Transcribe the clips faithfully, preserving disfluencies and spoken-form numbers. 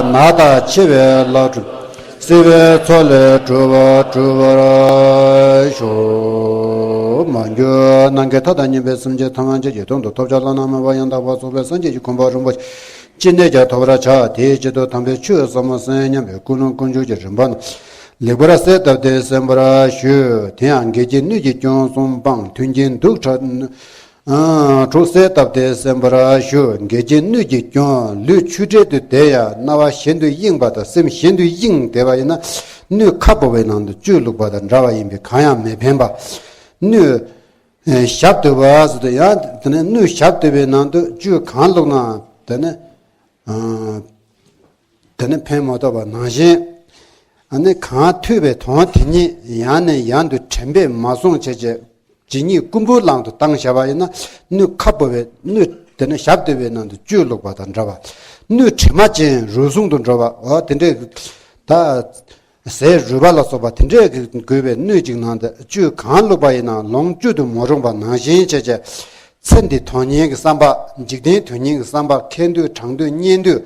ནགས་དང་ཆེ་བའི་ལ་གྲུ། བསིལ་བའི་མཚོ་ལས་གྲུབ་པ་གྲུབ་པར་ཤོག་མ་གྱུར་ནམ་མཁའི་མཐའ་དང་མཉམ་པའི་སེམས་ཅན་ཐམས་ཅད་ཀྱི་དོན་དུ་ཐོབ་བྱ་བླ་ན་མེད་པ་ཡང་དག་པར་རྫོགས་པའི་སངས་རྒྱས་ཀྱི་གོ་འཕང་རིན་པོ་ཆེ་ཅི་ནས་ཀྱང་ཐོབ་པར་བྱ། དེའི་ཆེད་དུ་དམ་པའི་ཆོས་ཟབ་མོ་གསན་སྙམ་པའི་ཀུན་སློང་ཀུན་སྤྱོད་ཀྱི་རིམ་པ་རྣམས་ལེགས་པར་གསལ་བཏབ་སྟེ་གསན་པར་ཞུ། དེ་ཡང་འགལ་རྐྱེན་སྣོད་ཀྱི་སྐྱོན་གསུམ་སྤངས། མཐུན་རྐྱེན་དུག་ཁྲག་དྲུག་གསལ་བཏབ་སྟེ་གསན་པར་ཞུ། འགལ་རྐྱེན་སྣོད་ཀྱི་སྐྱོན། ལུས་ཆུ་འབྲེལ་དུ་བསྡད་ཡང་རྣ་བ་གཞན་དུ་གཡེངས་པ་དང་སེམས་གཞན་དུ་གཡེངས་བསྡད་པ་ཡིན་ན། སྣོད་ཁ་ཕོ་བའི་ནང་དུ་བཅུད་བླུགས་པ་དང་འདྲ་བ་ཡིན་པས་གང་ཡང་མི་ཕན་པ། སྣོད་ཨེ་ཞབས་རྡོལ་བ་ཟེར་དུས་ཡང་དེ་ནས་སྣོད་ཞབས་རྡོལ་བའི་ནང་དུ་བཅུད་གང་བླུགས་ན་དེ་ནས་ཨ་དེ་ནས་ཕན་མ་ཐོགས་པ་ནང་བཞིན། ཨ་ནི་གང་ཐོས་པའི་དོན་དེ་ཉིད་ཡང་ནས་ཡང་དུ་དྲན་པས་མ་བཟུང་བྱས་བྱས་ཇི་སྙེད་ཀུན་པོའི་གླང་དུ་བཏང་བཞག་པ་ཡིན་ན། སྣོད་ཁ་ཕོ་བའི་སྣོད་དེ་ནས་ཞབས་རྡོལ་བའི་ནང་དུ་བཅུད་བླུགས་པ་དང་འདྲ་བ། སྣོད་དྲི་མ་ཅན་རུལ་སུངས་དུ་འགྲོ་བ། འོ་དེ་འདྲའི་ད། ཟས་རུལ་པ་ལ་སོགས་པ་དེ་འདྲས་ཀྱིས་བསྒོས་པའི་སྣོད་ཅིག་ནང་དུ་བཅུད་གང་བླུགས་པ་ཡིན་ནའང་ལོངས་སྤྱོད་དུ་མ་རུང་བ་ནང་བཞིན་བྱས་བྱས། ཚེ་འདི་དོན་གཉེར་གྱི་བསམ་པ། འཇིག་རྟེན་དོན་གཉེར་གྱི་བསམ་པ། ཁེ་འདོད་གྲགས་འདོད་གཉེན་འདོད།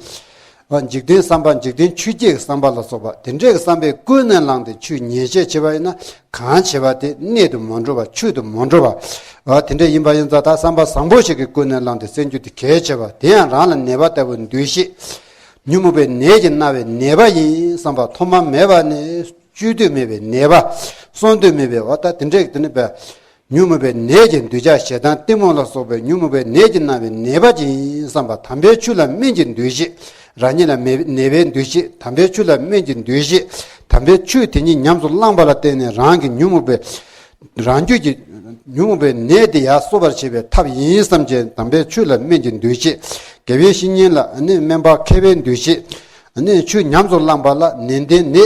འཇིག་རྟེན་བསམ་པ། འཇིག་རྟེན་ཆོས་བརྒྱད་ཀྱི་བསམ་པ་ལ་སོགས་པ་དེ་འདྲས་ཀྱི་བསམ་པས་ཀུན་ནས་བསླངས་ཏེ་ཆོས་ཉེས་བྱས་བྱས་པ་ཡིན་ན། གང་བྱས་པ་དེ་གནད་དུ་མ་འགྲོ་བ། ཆོས་དུ་མ་འགྲོ་བ། དེ་འདྲས་ཡིན་པ་ཡིན་ཙང་ད་བསམ་པ་བཟང་པོ་ཞིག་གིས་ཀུན་ནས་བསླངས་ཏེ་གསན་རྒྱུ་དེ་གལ་ཆེ་བ། དེ་ཡང་རང་ལ་ནད་པ་ལྟ་བུའི་འདུ་ཤེས། ཉོན་མོངས་པའི་ནད་ཀྱིས་མནར་བའི་ནད་པ་ཡིན་བསམ་པ། ཐོག་མ་མེད་པ་ནས་སྤྱོད་འདོད་མེད་པའི་ནད་པ། གསོན་འདོད་མེད་པའི་འོ་ད་དེ་འདྲས་དེ་ནི་པས། ཉོན་མོངས་པའི་ནད་ཀྱི་འདོད་ཆགས་ཞེ་སྡང་གཏི་མུག་ལ་སོགས་པའི་ཉོན་མོངས་པའི་ནད་ཀྱིས་མནར་བའི་ནད་པ་ཅིག་ཡིན་བསམ་པ། དམ་པའི་ཆོས་ལ་སྨན་གྱི་འདུ་ཤེས། རང་ཉིད་ལ་མེད་ནད་པའི་འདུ་ཤེས། དམ་པའི་ཆོས་ལ་སྨན་གྱི་འདུ་ཤེས། དམ་པའི་ཆོས་དེ་ཉིད་ཉམས་སུ་བླངས་པ་ལ་བརྟེན་ནས་རང་གི་ཉོན་མོངས་པའི། རང་རྒྱུད་ཀྱི་ཉོན་མོངས་པའི་ནད་དེ་ཡར་གསོ་བར་བྱེད་པའི་ཐབས་ཡིན་བསམ་བྱས། དམ་པའི་ཆོས་ལ་སྨན་གྱི་འདུ་ཤེས། དགེ་བའི་བཤེས་གཉེན་ལ་ནི་སྨན་པ་མཁས་པའི་འདུ་ཤེས། ནི་ཆོས་ཉམས་སུ་བླངས་པ་ལ་ནན་ཏན་ནད་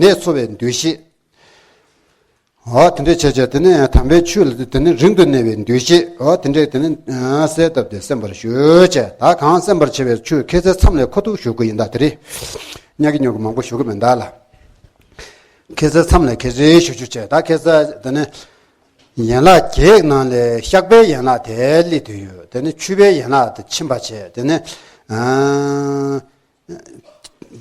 ནད་འཚོ་བའི་འདུ་ཤེས། འོ་དེ་འདྲས་བྱས་བྱས་དེ་ནས་དམ་པའི་ཆོས་ལ་དེ་ནས་རིང་དུ་གནས་པའི་འདུ་ཤེས། འོ་དེ་འདྲས་དེ་ནས་གསལ་བཏབ་སྟེ་གསན་པར་ཞུ་བྱས། ད་གང་གསན་པར་བྱ་བའི་ཆོས་ཁ་སང་མཚམས་ལས་ཁ་ཐུག་ཞུ་གི་ཡིན། ད་དེ་རིང་ཉག་གི་ཉོག་གི་མང་པོ་ཞུ་གི་མིན་ད་ལ། ཁ་སང་མཚམས་ལ་ཁ་སང་ཞུ་ཞུ་བྱས། ད་ཁ་སང་དེ་ནས་ཡན་ལག་བརྒྱད་ནང་ལས་བཤགས་པའི་ཡན་ལག་དེ་སླེབས་དུས་ཡོད། དེ་ནས་མཆོད་པའི་ཡན་ལག་དེ་ཕྱིན་པ་བྱས། དེ་ནས་ཨ་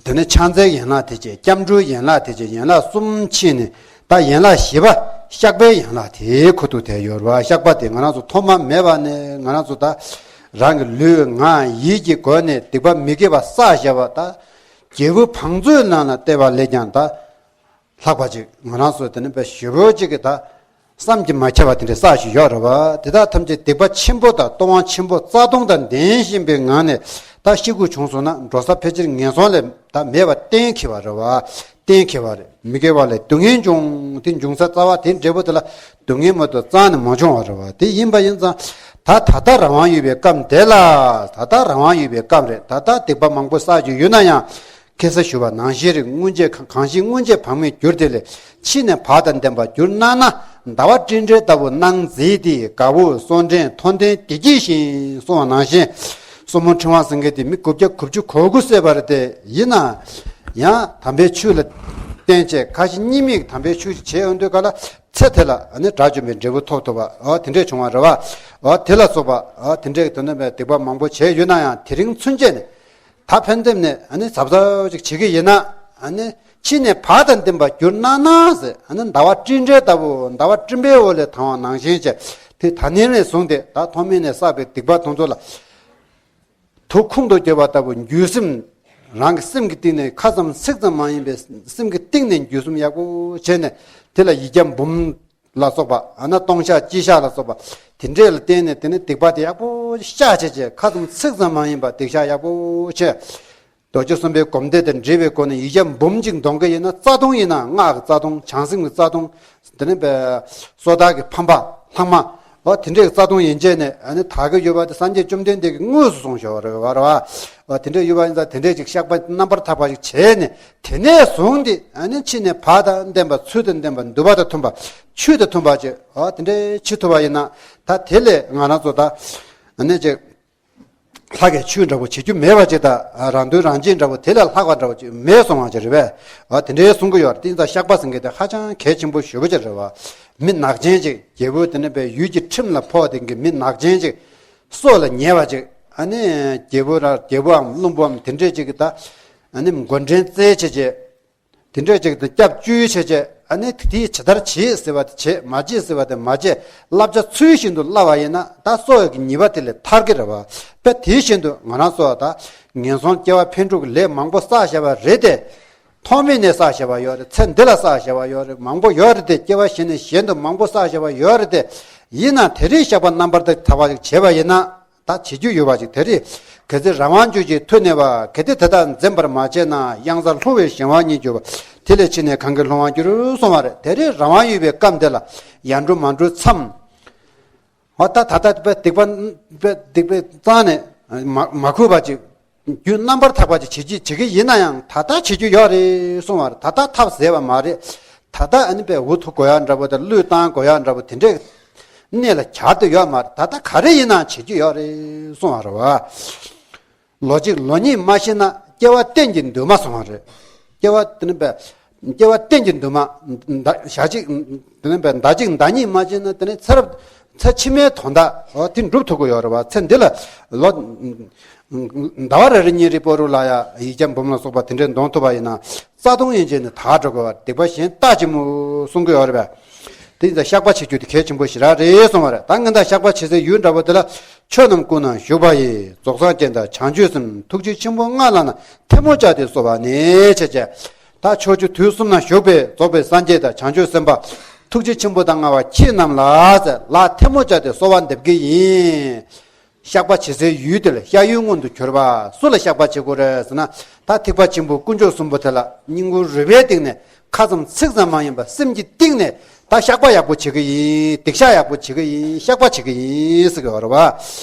དེ་ནས་ཕྱག་འཚལ་ཡན་ལག་དེ་བྱས། སྐྱབས་འགྲོའི་ཡན་ལག་དེ་བྱས། ཡན་ལག་གསུམ་ཕྱིན་ནས་ད་ཡན་ལག་བཞི་པ་བཤགས་པའི་ཡན་ལག་དེའི་ཁ་ཐུག་དེ་ཡོད་རེད་བ། བཤགས་པ་དེ་ང་རང་ཚོ་ཐོག་མ་མེད་པ་ནས་ང་རང་ཚོ་ད་རང་གི་ལུས་ངག་ཡིད་ཀྱི་སྒོ་ནས་སྡིག་པ་མི་དགེ་བ་བསགས་བཞག་པ། ད་རྒྱལ་པོ་བང་མཛོད་ནང་ལ་བལྟས་པ་ལས་ཀྱང་ད། ལྷག་པ་ཅིག་ང་རང་ཚོ་དེ་ནི་དཔེ་ཞེ་པོ་ཅིག་གི་ད་བསམ་གྱིས་མ་ཁྱབ་པ་དེ་འདྲའི་བསགས་བཞིན་ཡོད་རེད་བ། དེ་དག་ཐམས་ཅད་སྡིག་པ་ཆེན་པོ་དང་ལྟུང་བ་ཆེན་པོ་རྩ་ལྟུང་དང་ལྡན་བཞིན་པའི་ངང་ནས་ད་ཤི་དགོས་བྱུང་སོང་ན་འགྲོ་ས་ཕལ་ཆེར་ངན་སོང་ལས་ད་མེད་པ་གཏན་འཁེལ་བ་རེད་བ། གཏན་འཁེལ་བ་རེད། མི་དགེ་བ་ལས་སྡུག་བསྔལ་འབྱུང་། དེ་འབྱུང་ས་རྩ་བ་དེ་འབྲས་བུ་དེ་ལ་སྡུག་བསྔལ་མ་གཏོགས་རྩ་ནས་མ་བྱུང་བ་རེད་བ། དེ་ཡིན་པ་ཡིན་ཙང་ད་ད་ལྟ་རང་དབང་ཡོད་པའི་སྐབས་དེ་ལ། ད་ལྟ་རང་དབང་ཡོད་པའི་སྐབས་རེད། ད་ལྟ་སྡིག་པ་མང་པོ་བསགས་ཀྱི་ཡོད་ན་ཡང་། ཁ་སང་ཞུས་པ་ནང་བཞིན་རེད། སྔོན་ཆད་གང་ཞིག་སྔོན་ཆད་བག་མེད་གྱུར་དེ་ལས་ཕྱི་ནས་བག་དང་ལྡན་པར་གྱུར་ན་ན། ཟླ་བ་སྤྲིན་བྲལ་ལྟ་བུ་སྣང་མཛད་དེ། དགའ་བོ་སོར་ཕྲེང་མཐོ་ལྡན་བདེ་སྐྱིད་བཞིན་གསུངས་པ་ནང་བཞིན། སོར་མོ་ཕྲེང་བ་ཟེར་མཁན་དེ་མི་དགུ་བརྒྱ་དགུ་བཅུ་གོ་དགུ་བསད་པ་རེད་དེ། ཡིན་ན་ཡང་དམ་པའི་ཆོས་ལ་བརྟེན་བྱས་ཁ་ཞེ་གཉིས་མེད་ཀྱི་དམ་པའི་ཆོས་ཤིག་བྱས་ཡོང་དུས་ག་ལ་ཚེ་དེ་ལ་ནི་དགྲ་བཅོམ་པའི་འབྲས་བུ་ཐོབ་ཐུབ་པ། འོ་དེ་འདྲས་བྱུང་བ་རེད་བ། འོ་དེ་ལ་སོགས་པ། འོ་དེ་འདྲས་དོན་དམ་པའི་སྡིག་པ་མང་པོ་བྱས་ཡོད་ན་ཡང་དེ་རིང་ཚུན་ཆད་ནས། ད་ཕན་ཐབས་ནས་ཨ་ནི་གཟབ་གཟབ་ཅིག་བྱེད་ཀྱི་ཡིན་ན། ཨ་ནི་ཕྱི་ནས་བག་དང་ལྡན་པར་གྱུར་ན་ན་ཟེར། ཨ་ནི་ཟླ་བ་སྤྲིན་བྲལ་ལྟ་བུ། ཟླ་བ་སྤྲིན་པའི་འོག་ལས་དྭངས་པ་ནང་བཞིན་བྱས། དེ་ད་ནི་ནས་བཟུང་སྟེ་ད་ཐོག་མེད་ནས་བསགས་པའི་སྡིག་པ་དེ་ཚོ་ལ་དུག་ཁུང་དུ་གྱུར་པ་ལྟ་བུ་འགྱོད་སེམས། རང་གི་སེམས་ཀྱི་གཏིང་ནས་ཁ་ཙམ་ཚིག་ཙམ་མ་ཡིན་པའི་སེམས་ཀྱི་གཏིང་ནས་འགྱོད་སེམས་ཡག་པོ་བྱས་ནས། དེ་ལ་ཡིག་བརྒྱ་འབུམ་ལ་སོགས་པ། ཨ་ན་སྟོང་བཤགས་སྤྱི་བཤགས་ལ་སོགས་པ་དེ་འདྲས་ལ་བརྟེན་ནས། དེ་ནི་སྡིག་པ་དེ་ཡག་པོ་བཤགས་བྱས་བྱས། ཁ་ཙམ་ཚིག་ཙམ་མ་ཡིན་པ་སྡིག་བཤགས་ཡག་པོ་བྱས། རྡོ་རྗེ་གསུམ་པའི་སྒོམ་བཟླས་དང་འབྲེལ་བའི་སྒོ་ནས་ཡིག་བརྒྱ་འབུམ་གཅིག་འདོན་གྱི་ཡིན་ན། རྩ་ལྟུང་ཡིན་ན་སྔགས་ཀྱི་རྩ་ལྟུང་། བྱང་སེམས་ཀྱི་རྩ་ལྟུང་། དེ་ནི་པའི་སོ་ཐར་གྱི་ཕམ་པ་ལྷག་མ། འོ་དེ་འདྲའི་རྩ་ལྟུང་ཡན་ཆད་ནས་ཨ་ནི་དག་གི་ཡོད་པ་དེ་སངས་རྒྱས་བཅོམ་ལྡན་འདས་ཀྱིས་དངོས་སུ་གསུངས་བཞག་པ་རེད་བ། རེད་བ། འོ་དེ་འདྲའི་ཡོད་པ་ཡིན་ཙང་དེ་འདྲའི་ཅིག་བཤགས་པ་རྣམ་པར་དག་པ་ཞིག་བྱས་ནས། དེ་ནས་བཟུང་སྟེ་ཨ་ནི་ཕྱི་ནས་བག་དང་ལྡན་པ། ཚུལ་དང་ལྡན་པ། འདུན་པ་དང་མཐུན་པ། ཆོས་དང་མཐུན་པ་ཅིག་འོ་དེ་འདྲའི་བྱེད་ཐུབ་པ་ཡིན་ན། ད་དེ་ལས་ང་རང་ཚོ་ད་ཨ་ནི་ཅིག་ལྷ་གི་ཆོས་འདྲ་པོ་བྱེད་རྒྱུ་མེད་པ་ཅིག་དང་། རང་དོན་རང་གཅེས་འདྲ་པོ་དེ་ལས་ལྷག་པ་འདྲ་པོ་ཅིག་མེད་སོང་བ་ཅིག་རེད་པས། འོ་དེ་འདྲའི་གསུང་གི་ཡོད་རེད། དེ་ཡིན་ཙང་བཤགས་པ་ཟེར་མཁན་དེ་ཧ་ཅང་གལ་ཆེན་པོ་ཞེ་པོ་ཅིག་རེད་བ། མི་ནག་ཅན་ཅིག་རྒྱལ་པོ་དེ་ནི་པའི་ཡུལ་གྱི་ཁྲིམས་ལ་ཕོག་བསྡད་མཁན་གྱི་མི་ནག་ཅན་ཅིག་སྲོག་ལ་ཉེ་བ་ཅིག་ཨ་ནི་རྒྱལ་པོ་ར་རྒྱལ་པོའམ་བློན་པོའམ་དེ་འདྲས་ཅིག་གི་ད་ ཨ་ནི་མགོ་འདྲེན་རྩལ་བྱེད་བྱེད། དེ་འདྲས་ཅིག་ཏུ་སྐྱབས་བཅོལ་བྱས་བྱས། ཨ་ནི་དེ་ཇི་ལྟར་བྱེད་ཟེར་བ་དེ་བྱེད། མ་བྱེད་ཟེར་བ་དེ་མ་བྱེད། བསླབ་བྱ་ཚུལ་བཞིན་དུ་བསླབ་པ་ཡིན་ན། ད་གསོ་བའི་གི་ཉེས་པ་དེ་ལས་ཐར་གི་རེད་བ། དཔེ་དེ་བཞིན་དུ་ང་རང་ཚོ་ད་ངན་སོང་སྐྱེ་བ་འཕེན་དྲུག་གི་ལས་མང་པོ་བསགས་བཞག་པ་རེད་དེ། ཐོག་མེད་ནས་བསགས་བཞག་པ་ཡོད་རེད། ཚེ་འདི་ལ་བསགས་བཞག་པ་ཡོད་རེད། མང་པོ་ཡོད་རེད་དེ། སྐྱེ་བ་གཞན་ནས་གཞན་དུ་མང་པོ་བསགས་བཞག་པ་ཡོད་རེད་དེ། ཡིན་ནའང་དེ་རིང་བཤགས་པ་རྣམ་པར་དག་པ་ཞིག་བྱས་པ་ཡིན་ན། ད་བྱེད་རྒྱུ་ཡོད་པ་ཅིག། དེ་རིང་གལ་ཏེ་རང་དབང་བཅས་ཀྱི་མཐུ་ནུས་པ། གལ་ཏེ་དེ་དག་འཛེམ་པར་མ་བྱས་ན། གཡང་སར་ལྷུང་བའི་གཞན་དབང་ཉིད་གྱུར་པ། དེ་ལས་ཕྱིས་ནས་གང་གིས་སློང་བར་འགྱུར། གསུངས་པ་རེད། དེ་རིང་རང་དབང་ཡོད་པའི་སྐབས་འདི་ལ་ཡར་འགྲོ་མར་འགྲོའི་མཚམས། འོ་ད་ད་ལྟ་དཔེ་སྡིག་པ་དཔེ་སྡིག་པའི་རྩ་ནས་མ་མ་གུས་པ་ཅིག། རྒྱུ་རྣམ་པར་དག་པ་ཅིག་བྱེད་ཀྱི་བྱེད་ཀྱི་ཡིན་ན་ཡང་། ད་ལྟ་བྱེད་རྒྱུ་ཡོད་རེད་གསུངས་པ་རེད། ད་ལྟ་ཐབས་ཟད་པ་མ་རེད། ད་ལྟ་ཨ་ནི་དཔེ་འུ་ཐུག་དགོས་ཡག་འདྲ་པོ་དང་། བློས་བཏང་དགོས་ཡག་འདྲ་པོ་དེ་འདྲས་གནད་ལ་གྱར་དུ་ཡོད་མ་རེད། ད་ལྟ་ག་རེ་ཡིན་ནའང་བྱེད་རྒྱུ་ཡོད་རེད་གསུངས་པ་རེད་བ། ལོ་གཅིག་ལོ་གཉིས་མ་ཤི་ན། སྐྱེ་བ་གཏན་གྱི་འདུན་མ་གསུངས་པ་རེད། སྐྱེ་བ་དེ་ནི་དཔེ་སྐྱེ་བ་གཏན་གྱི་འདུན་མ། ཟླ་ཞག་གཅིག་དེ་ནི་དཔེ་ཟླ་གཅིག་ཟླ་གཉིས་མ་ཤི་ན། དེ་ནི་ཚེ་རབས་ཚེ་ཕྱི་མའི་དོན་དག་འོ་དེ་འགྲུབ་ཐུབ་ཀྱི་ཡོད་རེད་བ། ཚེ་འདི་ལ་ལོ་ཟླ་བ་རེ་རེ་གཉིས་རེ་བར་དུ་ལ་ཡ་ཡིག་བརྒྱ་འབུམ་ལ་སོགས་པ་དེ་འདྲས་འདོན་ཐུབ་པ་ཡིན་ན། རྩ་ལྟུང་ཡན་ཆད་ནི་དག་འགྲོ་དགོས་པ། སྡིག་པ་གཞན་ལྟ་ཅི་སྨོས་གསུང་གི་ཡོད་རེད་པས། དེ་ཡིན་ཙང་བཤགས་པ་བྱེད་རྒྱུ་དེ་གལ་ཆེན་པོ་ཞེ་དྲག་རེད་གསུངས་པ་རེད། ད་ངས་ད་བཤགས་པ་བྱེད་སའི་ཡུལ་འདྲ་པོ་དེ་ལ། ཆོས་རྣམས་ཀུན་ན་ཞུགས་པ་ཡི། རྫོགས་སངས་རྒྱས་དང་བྱང་ཆུབ་སེམས། ཐུགས་རྗེ་ཆེན་པོ་མངའ་ལ་ན། ཐལ་མོ་སྦྱར་ཏེ་གསོལ་བ་ནས་བྱས་བྱས། ད་ཕྱོགས་བཅུ་དུས་གསུམ་ན་བཞུགས་པའི་རྫོགས་པའི་སངས་རྒྱས་དང་བྱང་ཆུབ་སེམས་དཔའ། ཐུགས་རྗེ་ཆེན་པོ་དང་མངའ་བ་ཁྱེད་རྣམས་ལ་ཟེར། ལག་ཐལ་མོ་སྦྱར་ཏེ་གསོལ་བ་འདེབས་ཀྱི་ཡིན། བཤགས་པ་བྱེད་སའི་ཡུལ་དེ་ལ་བཤགས་ཡུལ་མངོན་དུ་གྱུར་པ། སུ་ལ་བཤགས་པ་བྱེད་དགོས་རེད་ཟེར་ན། ད་ཐེག་པ་ཆེན་པོ་དཀོན་མཆོག་གསུམ་པོ་དེ་ལ་སྙིང་ཁུང་རུས་པའི་གཏིང་ནས། ཁ་ཙམ་ཚིག་ཙམ་མ་ཡིན་པར་སེམས་ཀྱི་གཏིང་ནས་ད་བཤགས་པ་ཡག་པོ་བྱེད་ཀྱི་ཡིན། སྡིག་བཤགས་ཡག་པོ་བྱེད་ཀྱི་ཡིན། བཤགས་པ་བྱེད་ཀྱི་ཡིན་ཟེར་གྱི་ཡོད་རེད་བ།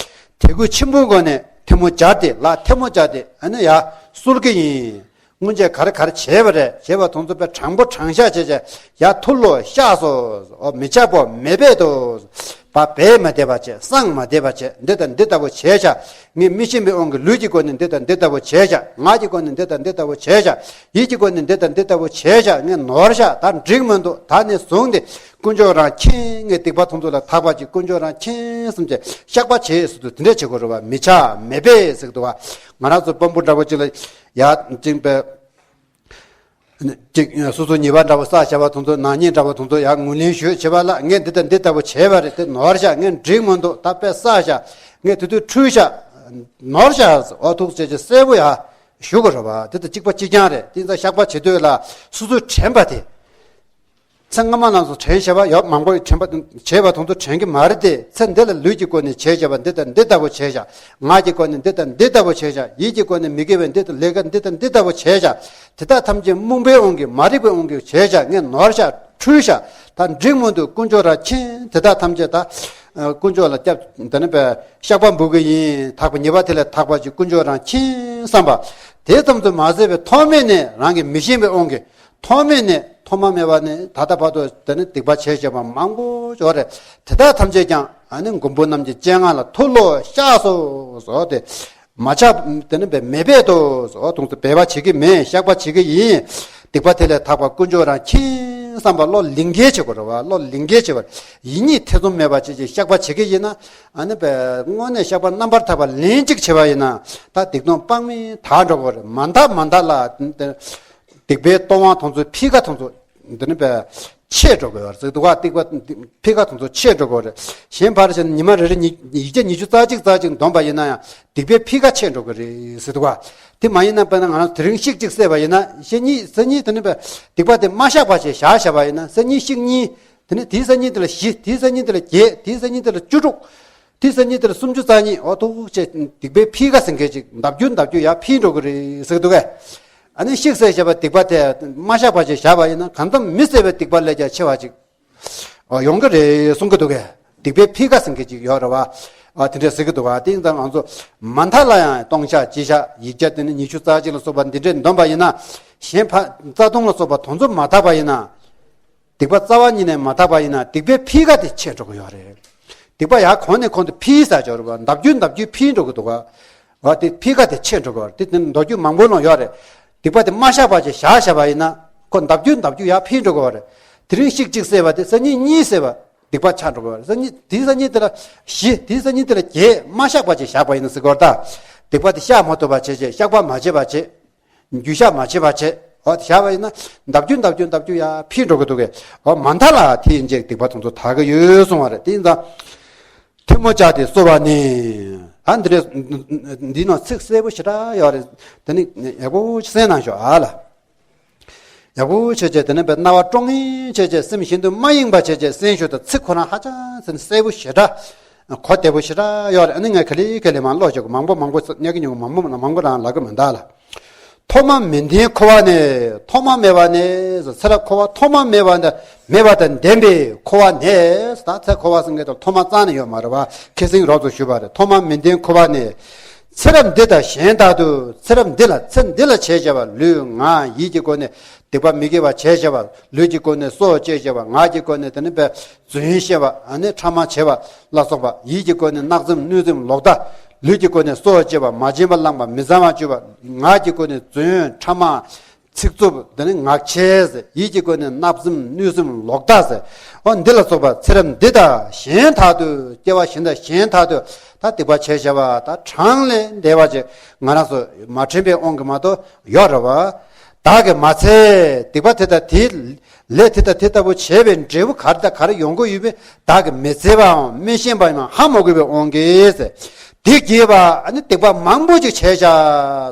དད་གུས་ཆེན་པོའི་སྒོ་ནས་ཐལ་མོ་སྦྱར་ཏེ། ལག་ཐལ་མོ་སྦྱར་ཏེ་ཨ་ནི་ཡར་གསོལ་གྱི་ཡིན། སྔོན་ཆད་ག་རེ་ག་རེ་བྱས་པ་རེད། བྱས་པ་དེ་ཚོ་དཔེ་དྲང་པོ་དྲང་བཞག་བྱས་བྱས། ཡར་ཐུགས་ལ་བཤགས་སོ། འོ་མི་འཆབ་བོ་མི་སྦེད་དོ། བ་སྦེད་མ་བསྡད་པ་བྱས། སངས་མ་བསྡད་པ་བྱས། འདི་དང་འདི་ལྟ་བུ་བྱས་བཞག། ངས་མི་ཤེས་པའི་དབང་གིས་ལུས་ཀྱི་སྒོ་ནས་འདི་དང་འདི་ལྟ་བུ་བྱས་བཞག། ངག་གི་སྒོ་ནས་འདི་དང་འདི་ལྟ་བུ་བྱས་བཞག། ཡིད་ཀྱི་སྒོ་ནས་འདི་དང་འདི་ལྟ་བུ་བྱས་བཞག། ངས་ནོར་བཞག། ད་འགྲིག་མི་འདུག། ད་ནས་བཟུང་སྟེ་དཀོན་མཆོག་རང་མཁྱེན། ངས་སྡིག་པ་དེ་ཚོ་ལ་དག་པ་ཅིག་དཀོན་མཆོག་རང་མཁྱེན་བསམ་བྱས་བཤགས་པ་བྱེད་ཟེར་དུས་དེ་འདྲས་བྱེད་དགོས་རེད་བ། མི་འཆབ་མི་སྦེད་ཟེར་གྱི་འདུག་བ། ང་རང་ཚོ་དཔོན་པོ་འདྲ་བོ་ཅིག་ལ་ཡར་ཅིག་པའི་ཅིག་སོ་སོ་ཉེས་པ་འདྲ་བོ་བསགས་བྱས་པ་དེ་ཚོ། ནག་ཉེས་འདྲ་བོ་དེ་ཚོ་ཡར་ངོས་ལེན་ཞུས་བྱས་པ་ལ། ངས་འདི་དང་འདི་ལྟ་བུ་བྱས་པ་རེད། དེ་ནོར་བཞག། ངས་འགྲིག་མི་འདུག། ད་དཔེ་བསགས་བཞག། ངས་དེ་དུས་འཁྲུལ་བཞག། ནོར་བཞག། འོ་ཐུགས་རྗེ་ཆེ་གསལ་པོ་ཡར་ཞུ་དགོས་རེད་བ། དེ་དང་གཅིག་པ་གཅིག་རྐྱང་རེད། དེ་ཚོ་བཤགས་པ་བྱེད་དུས་ལ་སོ་སོས་དྲན་པ་དེ། ཚེ་སྔ་མ་ལ་སོགས་དྲན་བྱས་པ་ཡོད། མང་པོ་དྲན་པ་བྱས་པ་དེ་ཚོ་དྲན་གྱི་མ་རེད་དེ། ཚེ་འདི་ལ་ལུས་ཀྱི་སྒོ་ནས་བྱས་བྱས་པ་འདི་དང་འདི་ལྟ་བུ་བྱས་བཞག། ངག་གི་སྒོ་ནས་འདི་དང་འདི་ལྟ་བུ་བྱས་བཞག། ཡིད་ཀྱི་སྒོ་ནས་མི་དགེ་བའི་འདི་དང་ལས་ཀ་འདི་དང་འདི་ལྟ་བུ་བྱས་བཞག། དེ་དག་ཐམས་ཅད་རྨོངས་པའི་དབང་གིས། མ་རིག་པའི་དབང་གིས་བྱས་བཞག། ངས་ནོར་བཞག། འཁྲུལ་བཞག། ད་འགྲིག་མི་འདུག། དཀོན་མཆོག་རང་མཁྱེན། དེ་དག་ཐམས་ཅད་ད་དཀོན་མཆོག་ལ་སྐྱབས་དེ་ནི་པའི་བཤགས་པ་འབུལ་གྱི་ཡིན། དག་པའི་ཉེས་པ་དེ་ལས་དག་པ་ཅིག་དཀོན་མཆོག་རང་མཁྱེན་བསམ་པ། དེ་ཙམ་དུ་མ་ཟད་པའི་ཐོག་མེད་ནས་རང་གིས་མི་ཤེས་པའི་དབང་གིས། ཐོག་མེད་ནས་ཐོག་མ་མེད་པ་ནས་ད་ལྟ་བར་དུ་དེ་ནི་སྡིག་པ་བྱས་བྱས་པ་མང་པོ་ཡོད་རེད། དེ་དག་ཐམས་ཅད་ཀྱང་ཨ་ནི་མགོན་པོ་རྣམས་ཀྱི་སྤྱན་སྔ་ལ་ཐུགས་ལ་བཤགས་སོ་ཟེར་ཏེ། མ་ཆགས་དེ་ནི་སྦེད་མི་སྦེད་དོ་ཟེར། འོ་དེ་ཚོ་སྦེད་པ་བྱེད་ཀྱི་མེད། བཤགས་པ་བྱེད་ཀྱི་ཡིན། སྡིག་པ་དེ་ལས་དག་པ་དཀོན་མཆོག་རང་མཁྱེན་བསམ་པ། བློ་ལིང་ག་བྱེད་དགོས་རེད་བ། བློ་ལིང་ག་བྱེད་པ། ཡིད་གཉིས་ཐེ་ཚོམ་མེད་པ་བྱེད་ཅིག་བཤགས་པ་བྱེད་ཀྱི་ཡིན་ན། ཨ་ནི་སྦེད་དངོས་གནས་བཤགས་པ་རྣམ་པར་དག་པ་ལན་གཅིག་བྱེད་པ་ཡིན་ན། ད་སྡིག་ལྟུང་དཔག་མེད་དག་འགྲོ་གི་རེད། མ་དག་མ་དག་ལ་སྡིག་པའི་ལྟུང་བ་དེ་ཚོ་འཕེལ་ཁ་དེ་ཚོ་འདི་ནི་སྦེད་ཆད་འགྲོ་གི་ཡོད་རེད་ཟེར་འདུག་ག། སྡིག་པ་འཕེལ་ཁ་དེ་ཚོ་ཆད་འགྲོ་གི་ཡོད་རེད། གཞན་ཕར་བཞག་ན་ཉི་མ་རེ་རེ་ཉི་ཡིག་བརྒྱ་ཉི་ཤུ་རྩ་གཅིག་རྩ་གཅིག་འདོན་པ་ཡིན་ན་ཡང་སྡིག་པའི་འཕེལ་ཁ་ཆད་འགྲོ་གི་རེད་ཟེར་འདུག་ག། དེ་མ་ཡིན་ན་དཔེར་ན་ང་རང་དེ་རིང་གཅིག་གཅིག་བསགས་པ་ཡིན་ན། གཞན་གཉིས་སང་ཉིན་དེ་ནི་སྦེད་སྡིག་པ་དེ་མ་བཤགས་པ་བྱས་བཞག་བཞག་པ་ཡིན་ན། སང་ཉིན་གཅིག་གཉིས། དེ་ནི་དེའི་སང་ཉིན་དེ་ལ་བཞི། དེའི་སང་ཉིན་དེ་ལ་བརྒྱད། དེའི་སང་ཉིན་དེ་ལ་བཅུ་དྲུག། དེའི་སང་ཉིན་དེ་ལ་སུམ་ཅུ་རྩ་གཉིས། འོ་ཐུག་ཅེས་སྡིག་པའི་འཕེལ་ཁ་ཟེར་མཁན་ཅིག་ལྡབ་འགྱུར་ལྡབ་འགྱུར་ཡར་འཕེལ་འགྲོ་གི་རེད་ཟེར་གི་འདུག་གས། ཨ་ནི་གཅིག་བསགས་བཞག་པ་སྡིག་པ་དེ་མ་བཤགས་པ་ཅིག་བཞག་པ་ཡིན་ན། གང་འཚམ་མི་བསགས་པའི་སྡིག་པ་ལས་ཀྱང་ཆེ་བ་ཅིག་ཨོ་ཡོང་གི་རེད་གསུང་གི་འདུག་གས། སྡིག་པའི་འཕེལ་ཁ་ཟེར་མཁན་ཅིག་ཡོད་རེད་བ། ཨ་དེ་འདྲས་ཟེར་གི་འདུག་བ། དེ་ཡིན་ཙང་ང་ཚོ་མ་མཐའ་ལ་ཡང་ལྟུང་བཤགས་སྤྱི་བཤགས་ཡིག་བརྒྱ་དེ་ནི་ཉི་ཤུ་རྩ་གཅིག་ལ་སོགས་པ་འདི་འདྲས་འདོན་པ་ཡིན་ན། གཞན་ཕ་རྩ་ལྟུང་ལ་སོགས་པ་དེ་ཚོ་མ་དག་པ་ཡིན་ན། སྡིག་པ་རྩ་བ་ཉིད་ནས་མ་དག་པ་ཡིན་ན་སྡིག་པའི་འཕེལ་ཁ་དེ་ཆད་འགྲོ་གི་ཡོད་རེད། སྡིག་པ་ཡར་གོང་ནས་གོང་དུ་འཕེལ་ས་ཅིག་ཡོད་རེད་བ། ལྡབ་འགྱུར་ལྡབ་འགྱུར་འཕེལ་འགྲོ་གི་འདུག་ག། འོ་དེ་འཕེལ་ཁ་དེ་ཆད་འགྲོ་གི་ཡོད་རེད། དེ་དེ་མདོ་རྒྱུད་མང་པོའི་ནང་ཡོད་རེད། སྡིག་པ་དེ་མ་བཤགས་པ་ཅིག་བཞག་བཞག་པ་ཡིན་ན་ཁོ་ལྡབ་འགྱུར་ལྡབ་འགྱུར་ཡར་འཕེལ་འགྲོ་གི་ཡོད་རེད། དེ་རིང་གཅིག་གཅིག་བསགས་པ་དེ་སང་ཉིན་གཉིས་བསགས་པ་སྡིག་པ་ཆགས་འགྲོ་གི་ཡོད་རེད། སང་ཉིན་དེའི་སང་ཉིན་དེ་ལ་བཞི། དེའི་སང་ཉིན་དེ་ལ་བརྒྱད། མ་བཤགས་པ་ཅིག་བཞག་པ་ཡིན་ན་ཟེར་གི་ཡོད་རེད་ད། སྡིག་པ་དེ་བཤགས་མ་ཐུབ་པ་བྱས་བྱས། བཤགས་པ་མ་བྱས་པ་བྱས། འགྱུར་བཤགས་མ་བྱེད་པ་བྱས། འོ་དེ་བཞག་པ་ཡིན་ན་ལྡབ་འགྱུར་ལྡབ་འགྱུར་ལྡབ་འགྱུར་ཡར་འཕེལ་འགྲོ་གི་འདུག་གས། འོ་མ་མཐའ་ལ་དེ་ཡིན་ཅེས་སྡིག་པ་དེ་ཚོ་དག་གི་ཡོད་གསུང་བ་རེད། དེ་ཡིན་ཙང་། ཐལ་མོ་སྦྱར་ཏེ་གསོལ་བ་ནི། ཨ་འདི་རེད། འདི་ནང་ཚིག་གསལ་པོ་ཞེ་དྲག་ཡོད་རེད། དེ་ནི་ཡག་པོ་གསན་གནང་ཤོག་ཨ་ལ། ཡག་པོ་བྱས་བྱས་དེ་ནས་པའི་རྣ་བ་ཀྲོང་ངེ་བྱས་བྱས་སེམས་ཤིན་ཏུ་མ་གཡེངས་པ་བྱས་བྱས་གསན་ཞུ་དང་། ཚིག་ཁོ་རང་ཧ་ཅང་ཟིན་གསལ་པོ་ཞེ་དྲག་གོ་བདེ་པོ་ཞེ་དྲག་ཡོད་རེད། ཨ་ནི་ངས་ག་ལེ་ག་ལེ་མང་ཀློག་བྱེད་དགོས། མང་པོ་མང་པོ་ཉག་གི་ཉུང་མང་པོ་མང་པོ་རང་ལབ་གི་མི་འདུག་ལ། ཐོག་མ་མེད་ལྡན་འཁོར་བ་ནས། ཐོག་མ་མེད་པ་ནས་ཚེ་རབས་འཁོར་བ་ཐོག་མ་མེད་པ་ནས་མེད་པ་དང་ལྡན་པའི་འཁོར་བ་ནས། ད་ཚེ་འཁོར་བ་ཟེར་མཁན་དང་ཐོག་མ་རྩ་ནས་ཡོད་མ་རེད་པ། ཁ་སང་རོབ་ཙམ་ཞུས་པ་རེད། ཐོག་མ་མེད་ལྡན་འཁོར་བ་ནས། ཚེ་རབས་འདི་དང་གཞན་དག་ཏུ། ཚེ་རབས་འདི་ལ། ཚེ་འདི་ལ་བྱས་བྱས་པ་ལུས་ངག་ཡིད་ཀྱི་སྒོ་ནས་སྡིག་པ་མི་དགེ་བ་བྱས་བྱས་པ། ལུས་ཀྱི་སྒོ་ནས་སྲོག་བཅད་བྱས་པ། ངག་གི་སྒོ་ནས་དེ་ནི་པའི་རྫུན་བཤད་པ། ཨ་ནི་ཕྲ་མ་བྱས་པ་ལ་སོགས་པ། ཡིད་ཀྱི་སྒོ་ནས་གནག་རྫུན་སྣོད་རྫུན་ལོག་ལྟ། ལུས་ཀྱི་སྒོ་ནས་སྲོག་བཅད་པ། མ་བྱིན་པ་བླངས་པ། མི་གཙང་བ་སྤྱོད་པ། ངག་གི་སྒོ་ནས་རྫུན་ཕྲ་མ། ཚིག་རྩུབ། དེ་ནི་ངག་འཁྱལ་ཟེར། ཡིད་ཀྱི་སྒོ་ནས་གནག་རྫུན་སྣོད་རྫུན་ལོག་ལྟ་ཟེར། འོ་འདི་ལ་སོགས་པ་ཚེ་རབས་འདི་དང་གཞན་དག་ཏུ། སྐྱེ་བ་གཞན་དང་གཞན་དག་ཏུ། ད་སྡིག་པ་བྱས་བྱས་པ་ད་གྲངས་ལས་འདས་པ་ཅིག་ང་རང་ཚོ་མ་དྲན་པའི་དབང་གིས་མ་གཏོགས་ཡོད་རེད་པ། བདག་གིས་མ་འཚལ། སྡིག་པ་དེ་དང་དེ། ལས་དེ་དང་དེ་ལྟ་བུ་བྱས་པའི་འབྲས་བུ་ག་རེ་དང་ག་རེ་ཡོང་གི་ཡོད་པས་བདག་གིས་མི་འཚལ་བའམ་མི་ཤེས་པའམ་ཧ་མ་གོ་བའི་དབང་གིས། དེ་བགྱིས་པ། ཨ་ནི་སྡིག་པ་མང་པོ་ཅིག་བྱས་བཞག་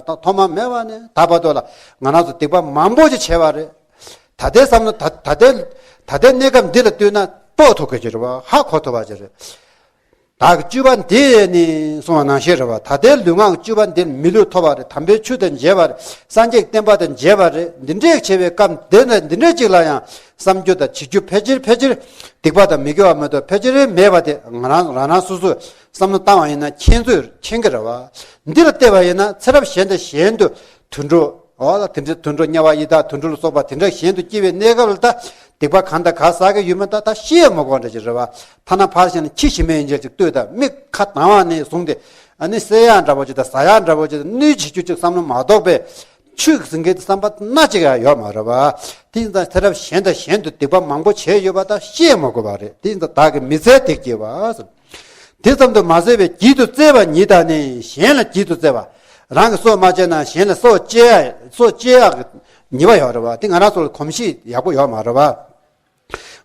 ད་ཐོག་མ་མེད་པ་ནས་ད་བར་དུ་ལ་ང་རང་ཚོ་སྡིག་པ་མང་པོ་ཅིག་བྱས་པ་རེད། ད་ལྟའི་བསམ་བློ་ད་ད་ལྟའི་ད་ལྟའི་གནས་སྐབས་འདི་ལ་ལྟོས་ན་དཔོག་ཐུབ་ཀྱི་ཅིག་རེད་པ། ཧ་གོ་ཐུབ་པ་ཅིག་རེད། བདག་གི་སྤྱོད་པ་འདི་ནི་གསུངས་པ་ནང་བཞིན་རེད་པ། ད་ལྟའི་ལུས་ངག་གི་སྤྱོད་པ་འདི་མི་ལུས་ཐོབ་པ་རེད། དམ་པའི་ཆོས་དང་མཇལ་བ་རེད། སངས་རྒྱས་ཀྱི་བསྟན་པ་དང་མཇལ་བ་རེད། འདི་འདྲས་བྱེད་པའི་སྐབས་འདི་ན་འདི་འདྲས་ཅིག་ལ་ཡང་བསམ་རྒྱུ་དང་བྱེད་རྒྱུ་ཕལ་ཆེར་ཕལ་ཆེར་སྡིག་པ་དང་མི་དགེ་བ་མ་གཏོགས་ཕལ་ཆེར་མེད་པ་དེ་ང་རང་རང་རང་སོ་སོས་བསམ་བློ་བཏང་བ་ཡིན་ན་མཁྱེན་ཚོད་མཁྱེན་གྱི་རེད་པ། འདི་ལ་བལྟས་པ་ཡིན་ན་ཚེ་རབས་གཞན་དང་གཞན་དུ་དུད་འགྲོ། འོ་ད་དེ་འདྲའི་དུད་འགྲོ་དམྱལ་བ་ཡི་དྭགས་དུད་འགྲོ་ལ་སོགས་པ་དེ་འདྲ་གཞན་དུ་སྐྱེ་བའི་གནས་སྐབས་ལ་ད་སྡིག་པ་གང་དང་གང་བསགས་ཀྱི་ཡོད་མེད་ད་ད་ཤེས་མ་དགོས་འདྲ་ཅིག་རེད་པ། ཐ་ན་ཕར་བཞག་ན་ཁྱི་ཞིམ་མེད་ཡིན་ཅིག་ལྟོས་དང་། མི་ཁ་གདངས་པ་ནས་བཟུང་སྟེ་ཨ་ནི་བསད་ཡག་འདྲ་པོ་ཅིག་དང་ཟ་ཡག་འདྲ་པོ་ཅིག་དང་གནོད་བྱེད་རྒྱུ་ཅིག་བསམ་བློ་མ་གཏོགས་པའི་ཆོས་ཟེར་མཁན་དེ་བསམ་པ་སྣ་གཅིག་ཡང་ཡོད་མ་རེད་པ། དེ་ཡིན་ཙང་ཚེ་རབས་གཞན་དང་གཞན་དུ་སྡིག་པ་མང་པོ་བྱས་ཡོད་པ་ད་ཤེས་མ་དགོས་པ་རེད། དེ་ཡིན་ཙང་བདག་གིས་མི་འཚལ་དེ་བགྱིས་པ་ཟེར། དེ་ཙམ་དུ་མ་ཟད་པའི་བགྱིད་དུ་སྩལ་བ་ཉིད་དང་ནི། གཞན་ལ་བགྱིད་དུ་སྩལ་བ། རང་གིས་སྲོག་མ་བཅད་ན་གཞན་ལ་སྲོག་བཅད་ཡ་སྲོག་བཅད་ཡག་གི་ཉེས་པ་ཡོད་རེད་པ། དེ་ང་རང་ཚོ་ལ་གོམས་གཤིས་ཡག་པོ་ཡོད་མ་རེད་པ།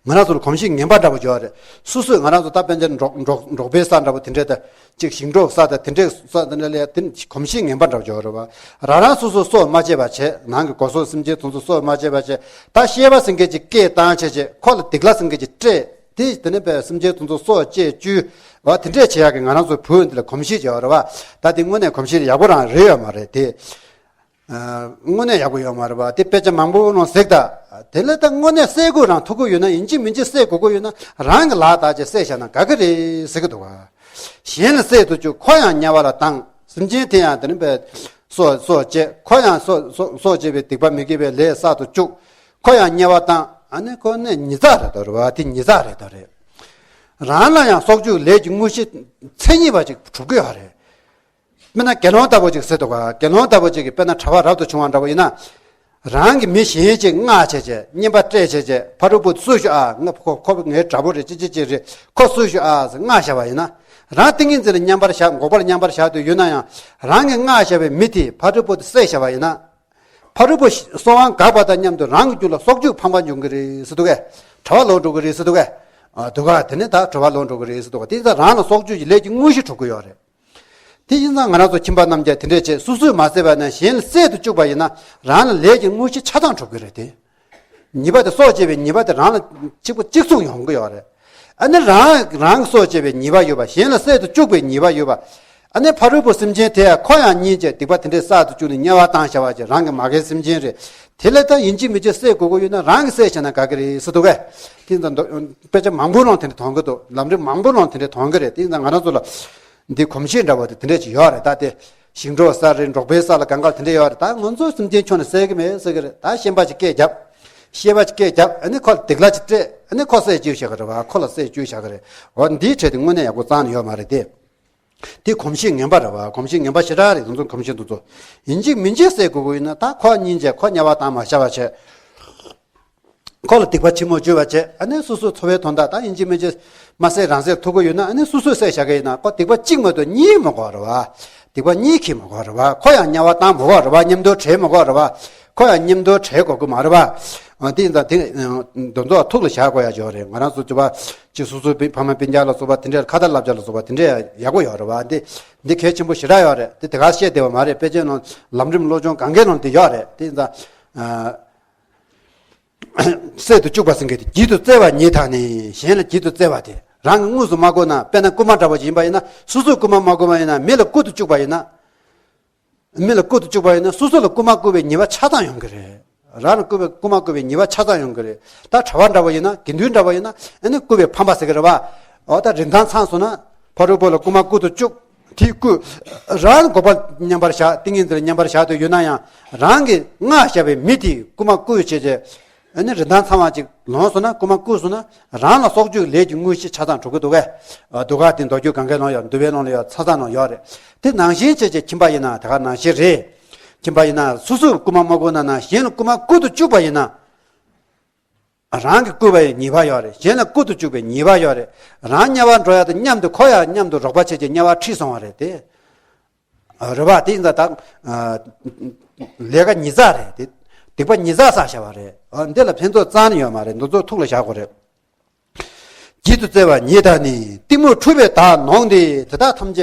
ང་རང་ཚོ་ལ་གོམས་གཤིས་ངན་པ་འདྲ་པོ་ཡོད་རེད། སོ་སོས་ང་རང་ཚོ་ད་དཔེར་ན་འབྲོག་འབྲོག་འབྲོག་པའི་ས་འདྲ་པོ་དེ་འདྲས་དང་། ཅིག་ཞིང་འབྲོག་ས་དང་དེ་འདྲས་ས་དེ་འདྲ་ལ་དེ་གོམས་གཤིས་ངན་པ་འདྲ་པོ་ཡོད་རེད་པ། རང་རང་སོ་སོས་སྲོག་མ་བཅད་པ་བྱས། ནང་གི་སྒོ་ཟོག་སེམས་ཅན་དེ་ཚོ་སྲོག་མ་བཅད་པ་བྱས། ད་བཤད་པ་ཟེར་མཁན་ཅིག་སྐད་བཏང་བྱས་བྱས་ཁོ་ལ་སྡིག་ལ་ཟེར་མཁན་ཅིག་སྤྲད། དེ་དེ་ནས་པའི་སེམས་ཅན་དེ་ཚོ་སྲོག་བཅད་བཅུག་པ་དེ་འདྲས་བྱེད་ཡག་གི་ང་རང་ཚོའི་བོད་འདི་ལ་གོམས་གཤིས་ཅིག་ཡོད་རེད་པ། ད་དེ་དངོས་གནས་གོམས་གཤིས་ཡག་པོ་རང་རེད་ཡོད་མ་རེད་དེ། ཨ། དངོས་གནས་ཡག་པོ་ཡོད་མ་རེད་པ། དེ་དཔེ་ཆ་མང་པོ་ནང་གཟིགས་དང་། དེ་ལས་ད་དངོས་གནས་བསད་དགོས་རང་ཐུག་གི་ཡོད་ན། ཡིན་གཅིག་མིན་གཅིག་བསད་དགོས་ཀྱི་ཡོད་ན་རང་གི་ལག་བརྡབ་བྱས་བསད་བཞག་ན་དགའ་གི་རེད་ཟེར་གི་འདུག་ག་གཞན་ལ་བསད་དུ་བཅུག་ཁོ་ཡང་དམྱལ་བ་ལ་བཏང་། སེམས་ཅན་དེ་ཡང་དེ་ནི་པའི་སྲོག་སྲོག་བཅད། ཁོ་ཡང་སྲོག་སྲོག་སྲོག་བཅད་པའི་སྡིག་པ་མི་དགེ་བའི་ལས་བསགས་དུ་བཅུག་ཁོ་ཡང་དམྱལ་བ་བཏང་། ཨ་ནི་ཁོ་ནི་ཉེས་རྩ་རེད་དོ་རེད་པ། དེ་ཉེས་རྩ་རེད་དོ་རེད། རང་ལ་ཡང་སྲོག་གཅོད་ལས་ཀྱི་དངོས་གཞི་མཚན་ཉིད་པ་ཅིག་གྲུབ་ཀྱི་ཡོད་རེད། དཔེར་ན་དགེ་སློང་ལྟ་བུ་ཅིག་ཟེར་འདུག་ག་དགེ་སློང་ལྟ་བུ་ཅིག་གིས་དཔེར་ན་གྲྭ་པ་རབ་ཏུ་བྱུང་བ་འདྲ་པོ་ཡིན་ན། རང་གིས་མི་གཞན་ཅིག་མངགས་བྱས་བྱས་བསྙེན་པ་སྤྲད་བྱས་བྱས། ཕ་རོལ་པོ་སུ་ཞིག་ཨ། ང་ཁོ་ཁོ་ངའི་དགྲ་བོ་རེད། ཅི་ཅི་ཅི་རེད། ཁོ་སུ་ཞིག་ཨ་ཟེར་མངགས་བཞག་པ་ཡིན་ན། རང་ཏིང་ངེ་འཛིན་ལ་མཉམ་པར་བཞག་འགོག་པར་མཉམ་པར་བཞག་འདོད་ཡོད་ན་ཡང་། རང་གིས་མངགས་བཞག་པའི་མི་དེས་ཕ་རོལ་པོ་དེ་བསད་བཞག་པ་ཡིན་ན། ཕ་རོལ་པོ་གསོལ་དབང་འགགས་པ་དང་མཉམ་དུ་རང་གི་རྒྱུད་ལ་སྲོག་གཅོད་ཕངས་པ་འབྱུང་གི་རེད་ཟེར་འདུག་གས། གྲྭ་པ་ལོག་འགྲོ་གི་རེད་ཟེར་འདུག་གས། ཨ། འདུག་ག་དེ་ནས་ད་གྲྭ་པ་ལོག་འགྲོ་གི་རེད་ཟེར་འདུག་ག་དེ་ཡིན་ཙང་རང་ལ་སྲོག་གཅོད་ཀྱི་ལས་ཀྱི་དངོས་གཞི་གྲུབ་ཀྱི་ཡོད་རེད། དེ་ཡིན་ཙང་ང་རང་ཚོ་ཁྱིམ་པ་རྣམས་ཀྱིས་དེ་འདྲས་བྱས། སོ་སོས་མ་བསད་པ་ན་གཞན་ལ་བསད་དུ་བཅུག་པ་ཡིན་ན་རང་ལ་ལས་ཀྱི་དངོས་གཞི་ཆ་ཚང་གྲུབ་ཀྱི་རེད་དེ། ཉེས་པ་དེ་སྲོག་བཅད་པའི་ཉེས་པ་དེ་རང་ལ་གཅིག་པ་གཅིག་མཚུངས་ཡོང་གི་ཡོད་རེད། ཨ་ནི་རང་རང་གི་སྲོག་བཅད་པའི་ཉེས་པ་ཡོད་པ། གཞན་ལ་བསད་དུ་བཅུག་པའི་ཉེས་པ་ཡོད་པ། ཨ་ནི་ཕ་རོལ་པོ་སེམས་ཅན་དེ་ཡང་ཁོ་ཡང་སྙིང་རྗེ་སྡིག་པ་དེ་འདྲས་བསགས་དུ་བཅུག་ནས་དམྱལ་བ་བཏང་བཞག་པ་ཅིག་རང་གི་མ་རྒན་སེམས་ཅན་རེད། དེ་ལས་ད་ཡིན་གཅིག་མིན་གཅིག་བསད་དགོས་ཀྱི་ཡོད་ན་རང་གིས་བསད་བཞག་ན་དགའ་གི་རེད་ཟེར་འདུག་གས། དེ་ཡིན་ཙང་དཔེ་ཆ་མང་པོ་ནང་དེ་འདྲས་མཐོང་གི་འདུག་ལམ་རིམ་མང་པོ་ནང་དེ་འདྲས་མཐོང་གི་རེད། དེ་ཡིན་ཙང་ང་རང་ཚོ་ལ་འདི་གོམས་གཤིས་འདྲ་བོ་དེ་དེ་འདྲས་ཅིག་ཡོད་རེད། ད་དེ་ཞིང་འབྲོག་ས་རེད། འབྲོག་པའི་ས་ལ་གང་ག་དེ་འདྲས་ཡོད་རེད། ད་ང་ཚོ་སེམས་ཅན་ཁྱོན་ནས་བསད་གི་མེད་ཟེར་གི་རེད། ད་ཤན་པ་ཅིག་སྐད་རྒྱབ། ཤན་པ་ཅིག་སྐད་རྒྱབ། ཨ་ནི་ཁོ་ལ་སྡིག་ལ་ཅིག་སྤྲད། ཨ་ནི་ཁོ་བསད་བཅུག་བཞག་གི་རེད་པ། ཁོ་ལ་བསད་བཅུག་བཞག་གི་རེད། འོ་འདིའི་གྲས་དེ་དངོས་གནས་ཡག་པོ་རྩ་ནས་ཡོད་མ་རེད་དེ། དེ་གོམས་གཤིས་ངན་པ་རེད་པ། གོམས་གཤིས་ངན་པ་ཞེ་དྲག་རེད། དེ་ཚོ་གོམས་གཤིས་དེ་ཚོ་ཡིན་གཅིག་མིན་གཅིག་བསད་དགོས་ཀྱི་ཡོད་ན། ད་ཁོ་སྙིང་རྗེ་ཁོ་དམྱལ་བ་བཏང་མ་བཞག་པ་བྱས། ཁོ་ལ་སྡིག་པ་ཆེན་མོ་བཅོལ་བ་བྱས། ཨ་ནི་སོ་སོའི་འཚོ་བའི་དོན་དག་ད་ཡིན་གཅིག་མིན་གཅིག་མ་བསད་རང་བསད་ཐུབ་ཀྱི་ཡོད་ན། ཨ་ནི་སོ་སོས་བསད་བཞག་གི་ཡིན་ན་ཁོ་སྡིག་པ་གཅིག་མ་གཏོགས་གཉིས་མི་དགོས་རེད་པ། སྡིག་པ་གཉིས་འཁྱེར་མི་དགོས་རེད་བ། ཁོ་ཡང་དམྱལ་བ་བཏང་མི་དགོས་རེད་བ། མཉམ་དུ་བྲལ་མི་དགོས་རེད་བ། ཁོ་ཡང་མཉམ་དུ་བྲལ་དགོས་ཀྱི་མ་རེད་བ། ཨ། དེ་ཡིན་ཙང་དེ་དེ་ཚོ་ཐུགས་ལ་བཞག་དགོས་ཡ་ཅིག་ཡོད་རེད། ང་རང་ཚོ་ཅིག་བ་ཅིག་སོ་སོའི་ཕ་མ་སྤུན་ཀྱག་ལ་སོགས་པ་དེ་འདྲའི་ཁ་ཏ་བསླབ་བྱ་ལ་སོགས་པ་དེ་འདྲའི་ཡག་པོ་ཡོད་རེད་བ། འདི་འདི་གལ་ཆེན་པོ་ཞེ་དྲག་ཡོད་རེད། དེ་དེ་ག་བཤད་བསྡད་པ་མ་རེད། དཔེ་ཆའི་ནང་ལམ་རིམ་བློ་སྦྱོང་སྒང་གའི་ནང་འདི་ཡོད་རེད། དེ་ཡིན་ཙང་ཨ། སྲོལ་དུ་བཅུག་པ་ཟེར་མཁན་དེ་བགྱིད་དུ་སྩལ་བ་ཉིད་དང་ནི། གཞན་ལ་བགྱིད་དུ་སྩལ་བ་དེ་རང་གིས་དངོས་སུ་མ་བསྐུར་ན། དཔེར་ན་རྐུན་མ་འདྲ་བོ་ཞིག་ཡིན་པ་ཡིན་ན། སོ་སོས་རྐུན་མ་མ་བསྐུར་བ་ཡིན་ན། མི་ལ་བསྐུར་དུ་བཅུག་པ་ཡིན་ན། མི་ལ་བསྐུར་དུ་བཅུག་པ་ཡིན་ན། སོ་སོ་ལ་རྐུན་མ་བསྐུར་བའི་ཉེས་པ་ཆ་ཚང་ཡོང་གི་རེད། རང་ལ་བསྐུར་བའི་རྐུན་མ་བསྐུར་བའི་ཉེས་པ་ཆ་ཚང་ཡོང་གི་རེད། ད་གྲྭ་པ་འདྲ་བོ་ཡིན་ན། དགེ་འདུན་འདྲ་བོ་ཡིན་ན། ཨ་ནི་བསྐུར་བའི་ཕམ་པ་ཟེར་གི་རེད་བ། འོ་ད་རིན་ཐང་ཚང་སོང་ན། ཕ་རོལ་པོ་ལ་རྐུན་མ་བསྐུར་དུ་བཅུག་དེའི་བསྐུར། རང་གོ་འཕང་མཉམ་པར་བཞག་ཏིང་ངེ་འཛིན་ལ་མཉམ་པར་བཞག་དུ་ཡོད་ན་ཡང་། རང་གིས་སྔར་བཞག་པའི་མི་དེས་རྐུན་མ་བསྐུར་བྱས་རྗེས། ཨ་ནི་རིན་ཐང་ཚང་བ་ཅིག་ལོངས་སོང་ན། རྐུན་མ་བསྐུར་སོང་ན། རང་ལ་སྲོག་གཅོད་ལས་ཀྱི་དངོས་གཞི་ཆ་ཚང་འགྲོ་གི་འདུག་གས། འདུག་ག་དེ་མདོ་རྒྱུད་གང་གའི་ནང་ཡོད། འདུལ་བའི་ནང་ལ་ཡོད། ཚ་ཚང་ནང་ཡོད་རེད། དེ་ནང་བཞིན་བྱས་རྗེས་ཁྱིམ་པ་ཡིན་ན་དེ་ག་ནང་བཞིན་རེད། ཁྱིམ་པ་ཡིན་ན་སོ་སོར་རྐུན་མ་མ་བསྐུར་ན་ན། གཞན་ལ་རྐུན་མ་བསྐུར་དུ་བཅུག་པ་ཡིན་ན། རང་གིས་བསྐུར་བའི་ཉེས་པ་ཡོད་རེད། གཞན་ལ་བསྐུར་དུ་བཅུག་པའི་ཉེས་པ་ཡོད་རེད། རང་དམྱལ་བར་འགྲོ་ཡ་དང་མཉམ་དུ་ཁོ་ཡང་མཉམ་དུ་རོགས་པ་བྱས་རྗེས་དམྱལ་བར་ཁྲིད་སོང་བ་རེད་དེ། རེད་བ། དེ་ཡིན་ཙང་ད་ལས་ཀ་ཉིས་བརྩེགས་རེད་དེ། སྡིག་པ་ཉིས་བརྩེགས་བསགས་བཞག་པ་རེད། འདི་ལ་ཕན་ཚུན་རྩ་ནས་ཡོད་མ་རེད། འདི་ཚོ་ཐུགས་ལ་བཞག་དགོས་རེད། བགྱིད་དུ་སྩལ་བ་ཉིད་དང་ནི། གཏི་མུག་འཁྲུལ་པས་བདག་ནོངས་ཏེ། དེ་དག་ཐམས་ཅད་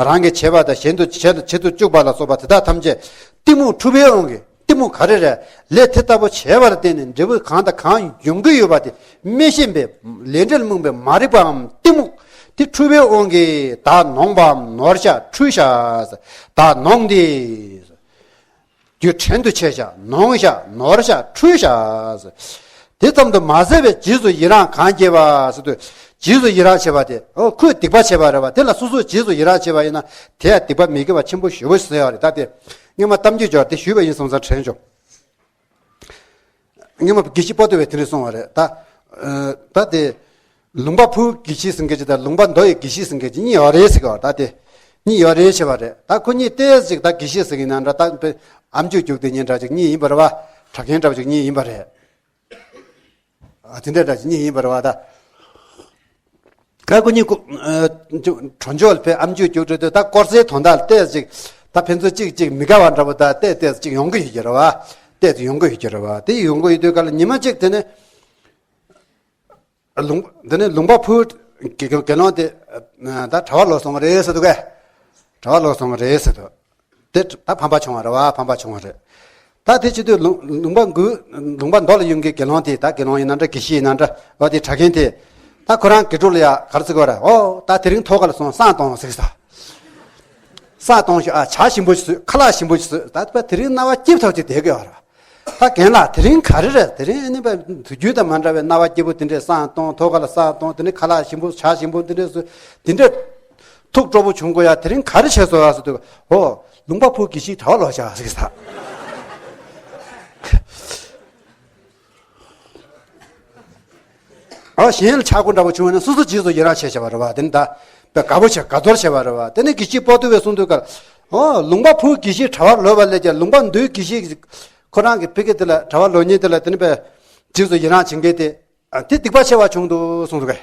རང་གིས་བྱས་པ་དང་། གཞན་དུ་བྱེད་དུ་བྱེད་དུ་བཅུག་པ་ལ་སོགས་པ་དེ་དག་ཐམས་ཅད་གཏི་མུག་འཁྲུལ་པའི་དབང་གིས། གཏི་མུག་ག་རེ་རེད། ལས་དེ་ལྟ་བུ་བྱས་པ་ལ་བརྟེན་ནས་འབྲས་བུ་གང་དང་གང་ཡོང་གི་ཡོད་པ་དེ་མི་ཤེས་པའི་ལས་འབྲས་ལ་རྨོངས་པའི་མ་རིག་པའམ་གཏི་མུག་དེ་འཁྲུལ་པའི་དབང་གིས་བདག་ནོངས་པའམ་ནོར་བཞག་འཁྲུལ་བཞག་བདག་ནོངས་ཏེ། རྒྱུ་བྲན་དུ་ཆེ་བཞག་ནོངས་བཞག་ནོར་བཞག་འཁྲུལ་བཞག་དེ་ཙམ་དུ་མ་ཟད་པའི་རྗེས་སུ་ཡི་རང་གང་སྐྱེས་པ་ཟེར་དུས། རྗེས་སུ་ཡི་རང་བྱས་པ་དེ། འོ་ཁོས་སྡིག་པ་བྱས་པ་རེད་བ། དེ་ལ་སོ་སོས་རྗེས་སུ་ཡི་རང་བྱས་པ་ཡིན་ན། དེ་ཡང་སྡིག་པ་མི་དགེ་བ་ཆེན་པོ་ཞེ་པོ་ཟེར་ཡོད་རེད། ད་དེ་སྔོན་མ་གཏམ་རྒྱུད་ཅིག་དེ་ཞུས་པ་ཡིན་བསམ་ས་དྲན་བྱུང་། སྔོན་མ་དགེ་བཤེས་པོ་ཏི་བས་དེ་འདྲ་གསུངས་པ་རེད། ད་ཨ་ད་དེ་ལུང་པ་ཕུའི་དགེ་བཤེས་ཟེར་མཁན་ཅིག་དང་ལུང་པ་མདོ་ཡི་དགེ་བཤེས་ཟེར་མཁན་ཅིག་གཉིས་ཡོད་རེད་ཟེར་གི་བ། ད་དེ་གཉིས་ཡོད་རེད་བྱས་པ་རེད། ད་ཁོ་གཉིས་ཏོག་ཙམ་ཅིག་ད་དགེ་བཤེས་ཟེར་མཁན་ཡིན་ན་འདྲ། ད་དཔེ་ཨ་མཆོག་རྒྱུགས་དེ་གཉིས་འདྲ་ཅིག་གཉིས་ཡིན་པ་རེད་བ། གྲྭ་རྒན་འདྲ་ཅིག་གཉིས་ཡིན་པ་རེད། ཨ་དེ་འདྲ་འདྲ་ཅིག་གཉིས་ཡིན་པ་རེད་བ། ད་ད་ཁོ་གཉིས་ཁོ་ཨ་གྲོང་ཆོག་ལ་ཕེབས། ཨ་མཆོག་རྒྱུགས་འགྲོ་དུས་ད་དཀོར་ཟས་དོན་དག་ལ་ཏོག་ཙམ་ཅིག་ད་ཕན་ཚུན་གཅིག་གཅིག་མི་དགའ་བ་འདྲ་པོ་ད་ཏོག་ཙམ་ཅིག་ཡོང་གི་ཡོད་ཀྱི་རེད་བ། ཏོག་ཙམ་ཡོང་གི་ཡོད་ཀྱི་རེད་བ། དེ་ཡོང་གི་ཡོད་དུས་ག་ལ་ཉི་མ་གཅིག་དེ་ནས། ལུང་། འདི་ནི་ལུང་པ་ཕུའི་དགེ་དགེ་སློང་དེ་ད་གྲྭ་པ་ལོག་སོང་བ་རེད་ཟེར་འདུག་གས། གྲྭ་པ་ལོག་སོང་བ་རེད་ཟེར་འདུག་དེ་ད་ཕམ་པ་བྱུང་བ་རེད་བ། ཕམ་པ་བྱུང་བ་རེད། ད་དེ་བྱེད་དུས་ལུང་ལུང་པ་དགུ། ལུང་པ་མདོ་ལ་ཡོང་གི་དགེ་སློང་དེ། ད་དགེ་སློང་ཡིན་ན་འདྲ། དགེ་བཤེས་ཡིན་ན་འདྲ་བ། དེ་གྲྭ་རྒན་དེ་ད་ཁོ་རང་དགེ་ཕྲུག་ལ་ཡ་ག་རེ་ཟེར་གི་རེད། ཨོ་ད་དེ་རིང་ཐོག་ཁ་ལ་སོང་བསང་གཏོང་ཟེར་གི་ས། བསང་གཏོང་ཞིག་ཨ་ཇ་ཞིམ་པོ་ཞིག་བཟོས། ཁ་ལག་ཞིམ་པོ་ཞིག་བཟོས། ད་དེ་རིང་སྣང་བ་སྐྱིད་ཐོག་ཅིག་བསྡད་དགོས་བ་རེད། ད་རྒན་ལགས་དེ་རིང་ག་རེ་རེད། དེ་རིང་ཨ་ནི་པ་དུས་རྒྱུན་དང་མ་འདྲ་བའི་སྣང་བ་སྐྱིད་པོ་དེ་འདྲས་བསང་གཏོང་། ཐོག་ཁ་ལ་བསང་གཏོང་། དེ་ནས་ཁ་ལག་ཞིམ་པོ་ཇ་ཞིམ་པོ་དེ་འདྲས་བཟོས། དེ་འདྲས་ཐུགས་སྤྲོ་པོ་བྱུང་གོ་ཡ། དེ་རིང་ག་རེ་བྱས་སོང་ཟེར་དུས། ཨོ་ལུང་པ་ཕུ་དགེ་བཤེས་གྲྭ་པ་ལོག་བཞག་ཟེར་གི་ས། ཨ་གཞན་ལ་ཆག་སྒོ་འདྲ་པོ་བྱུང་བ་ན་སོ་སོ་རྗེས་སུ་ཡི་རང་བྱས་བྱས་པ་རེད་བ། དེ་ནི་ད་དཔེ་དགའ་པོ་བྱས་དགའ་ཚོར་བྱས་པ་རེད་བ། དེ་ནི་དགེ་བཤེས་པོ་ཏི་བས་གསུངས་དུས་ཀར། ཨོ་ལུང་པ་ཕུའི་དགེ་བཤེས་གྲྭ་པར་ལོག་པ་ལས་ཀྱང་ལུང་པ་མདོའི་དགེ་བཤེས་ཁོ་རང་གི་ཕ་གི་དེ་ལ་གྲྭ་པར་ལོག་མཁན་དེ་ལ་དེ་ནི་དཔེ་རྗེས་སུ་ཡི་རང་བྱེད་མཁན་དེ། ཨ་དེ་སྡིག་པ་ཆེ་བ་བྱུང་འདུག་གསུངས་འདུག་གས།